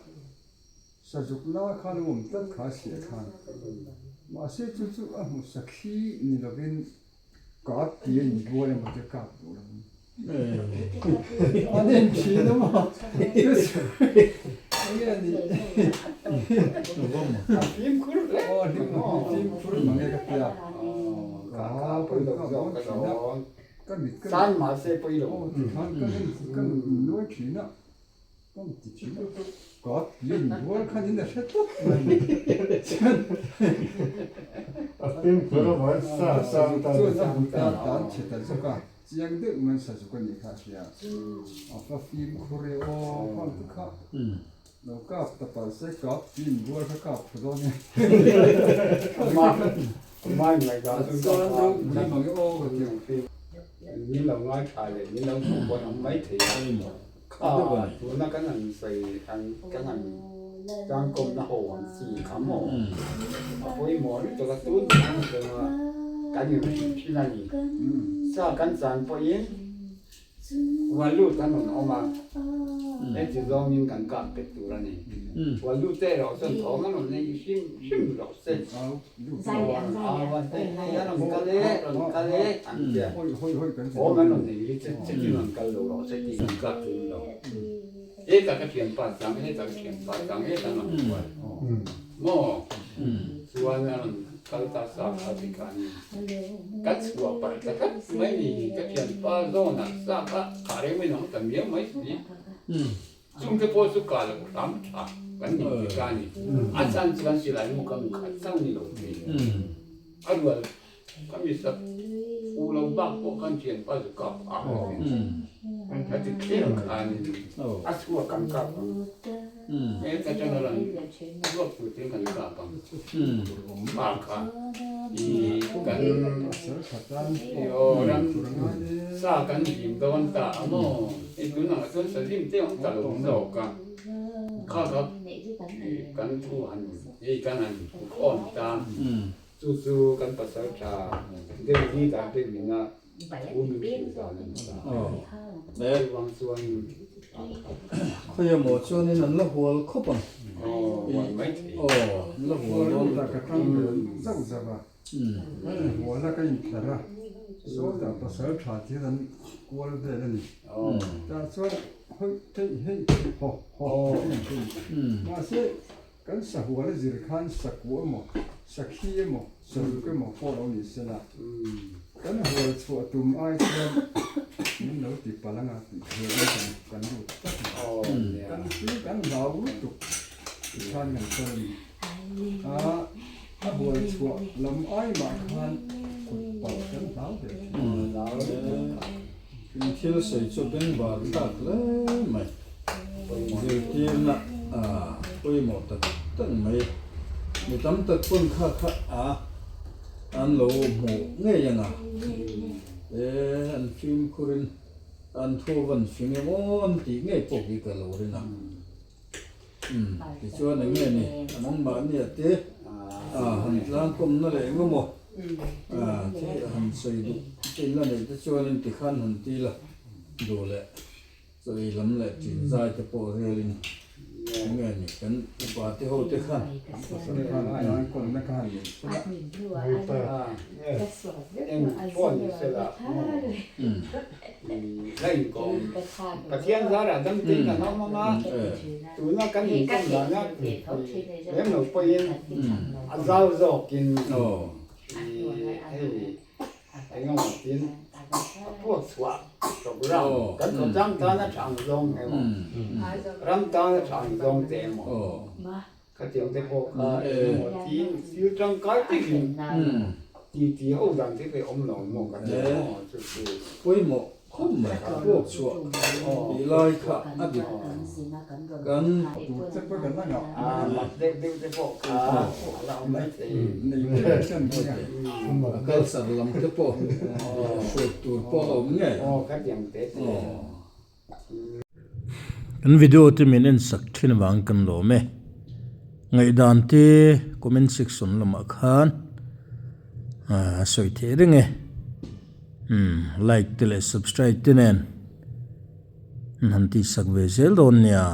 sazuk la khan a awm tlat kha a siah khan, mahse chu chu a hmu sakhi ni lovin kap tih a inbual emaw te kap duh lo. An en thin a maw? Enge a nih? A fimkhur hle. Aw fimkhur mange ka tia. Ka pawi lo zawk ka dawn. San mahse pawi lo. Aw tikhan ka en ka nuai thin a. Ka ti thin a. Ka ti in bual khan in a hre tlat mai. A fimkhur a maw sa sang tan. Chuan a hmu ta tan chhe ta zawk a. Chiang deuh mai sa zuk a nih kha a hria. A fa fimkhur e aw khang te kha lo kap ta palh se kap tih in rual kha kap tha dawn e. Mai ngai dan chu Chuan ropui mang e aw ka ti ang. Min lo ngaithla leh min lo hmuh pawn awm mai thei a. Kha tuna kan han sawi an kan han tlangkawmna ho ang chi kha maw? A pawimawh lutuk a tun ang zawnga kan inhrilh thin a ni. Sa kan chan pawhin Huan lut an rawn awm a, heti zawngin kan kap pet tur a ni. Huan lut te erawh chuan thawm an rawn nei hrim hrim rawh se. Au a hei hei a rawn kal e, rawn kal e an ti a. Thawm an rawn nei hi che chetin rawn kal lo rawh se tih kan kap tum lo. Hetah ka thianpa chang, hetah ka thianpa chang, hetah an rawn kual. Maw? Chuan a rawn kal ta sa kha ti kha ni. Ka chhuah palh ta tlat mai ni hi ka thianpa zawnah sa kha kah reng mai nang ta miau mai si. Chungte pawh chu kah loh hram tha kan ni ti ta ni. A chan chu kan silai mu kan khat chauh ni lo thei. A rual Ka mi sak u lo bak pawh khan thianpa zu kap a a ti thleng khan a chhuak kan kap ang he ta tang a rawn ruak tur te kan kap ang pa kha i kan i aw ram sa kan zim dawn ta a maw hei tunah chuan sa zim te awm ta lo zawk a kha kha kan thu han hei kan han khawm ta. Chu chu kan pasal tha deuh hi dan pek min a u min hrilh dan a ni ta. Chuvang chuan Khawi emaw chuanin an la hual khawp ang. Aw, hual mai thei. Aw, an la hual dawn. Hual ka tang ve zauh zauh a, ka inhual a, ka intlar a, sawtah pasal tha thil an kual vel a ni. Tah chuan hawi hei hei haw haw a inthei. Mahse. Kan sahual a zir khan sakuh emaw, sakhi emaw, saruk emaw pawh lo ni se la, kan hual chhuah tum ai chuan min lo ti palh anga tih theihin kan kan lut tlat mai. Kan tui kan hlau lutuk ti khan kan kal a ni. A a hual chhuah lam ai mah khan kut palh kan hlau ber thin. In thil sawi chu bengvar thlak hle mai. Zirtirna a pawimawh tak tak mai. Mi tam tak pawn kha kha a an lo hmuh ngei ang a, e an fimkhurin an thu van fing emaw an tih ngei pawh hi ka lo rin a. Umm tichuan eng nge ni a nangmahni a te a han tlangkawmna leh eng emaw a thi han sawi duh te in la neih te chuanin tikhan han ti la duh leh chaw ei lam leh ṭin zai te pawh rialin eng nge ni kan upa te ho te khan Eng pawh ni sela la inkawm Pathian zarah dam te kan awm ang a, tuna kan inkawm dana lem lo pawhin a zau zawkin hei eng emaw tin a puak chhuah program kan khawtlang tana tha ang zawng emaw ram tana tha ang zawng te emaw Khatiang te pawh kha engemaw tin thil tangkai takin ti ti ho dan te pawh awm lo maw ka ti maw chu chu. Pawimawh khawp mai puak chhuah tih lai kha a dik kan. Tur che pawh kan la ngah. A mak deuh deuh te pawh kha a la awm mai thei. A culture lam te pawh hriat tur pawh a awm ngei. Aw khatiang te te. Kan video te min en sak thin avang kan lawm e. Ngaihdan te comment section lamah khan a sawi theih reng e. Umm like te leh subscribe te nen an han tihsak ve zel dawn nia.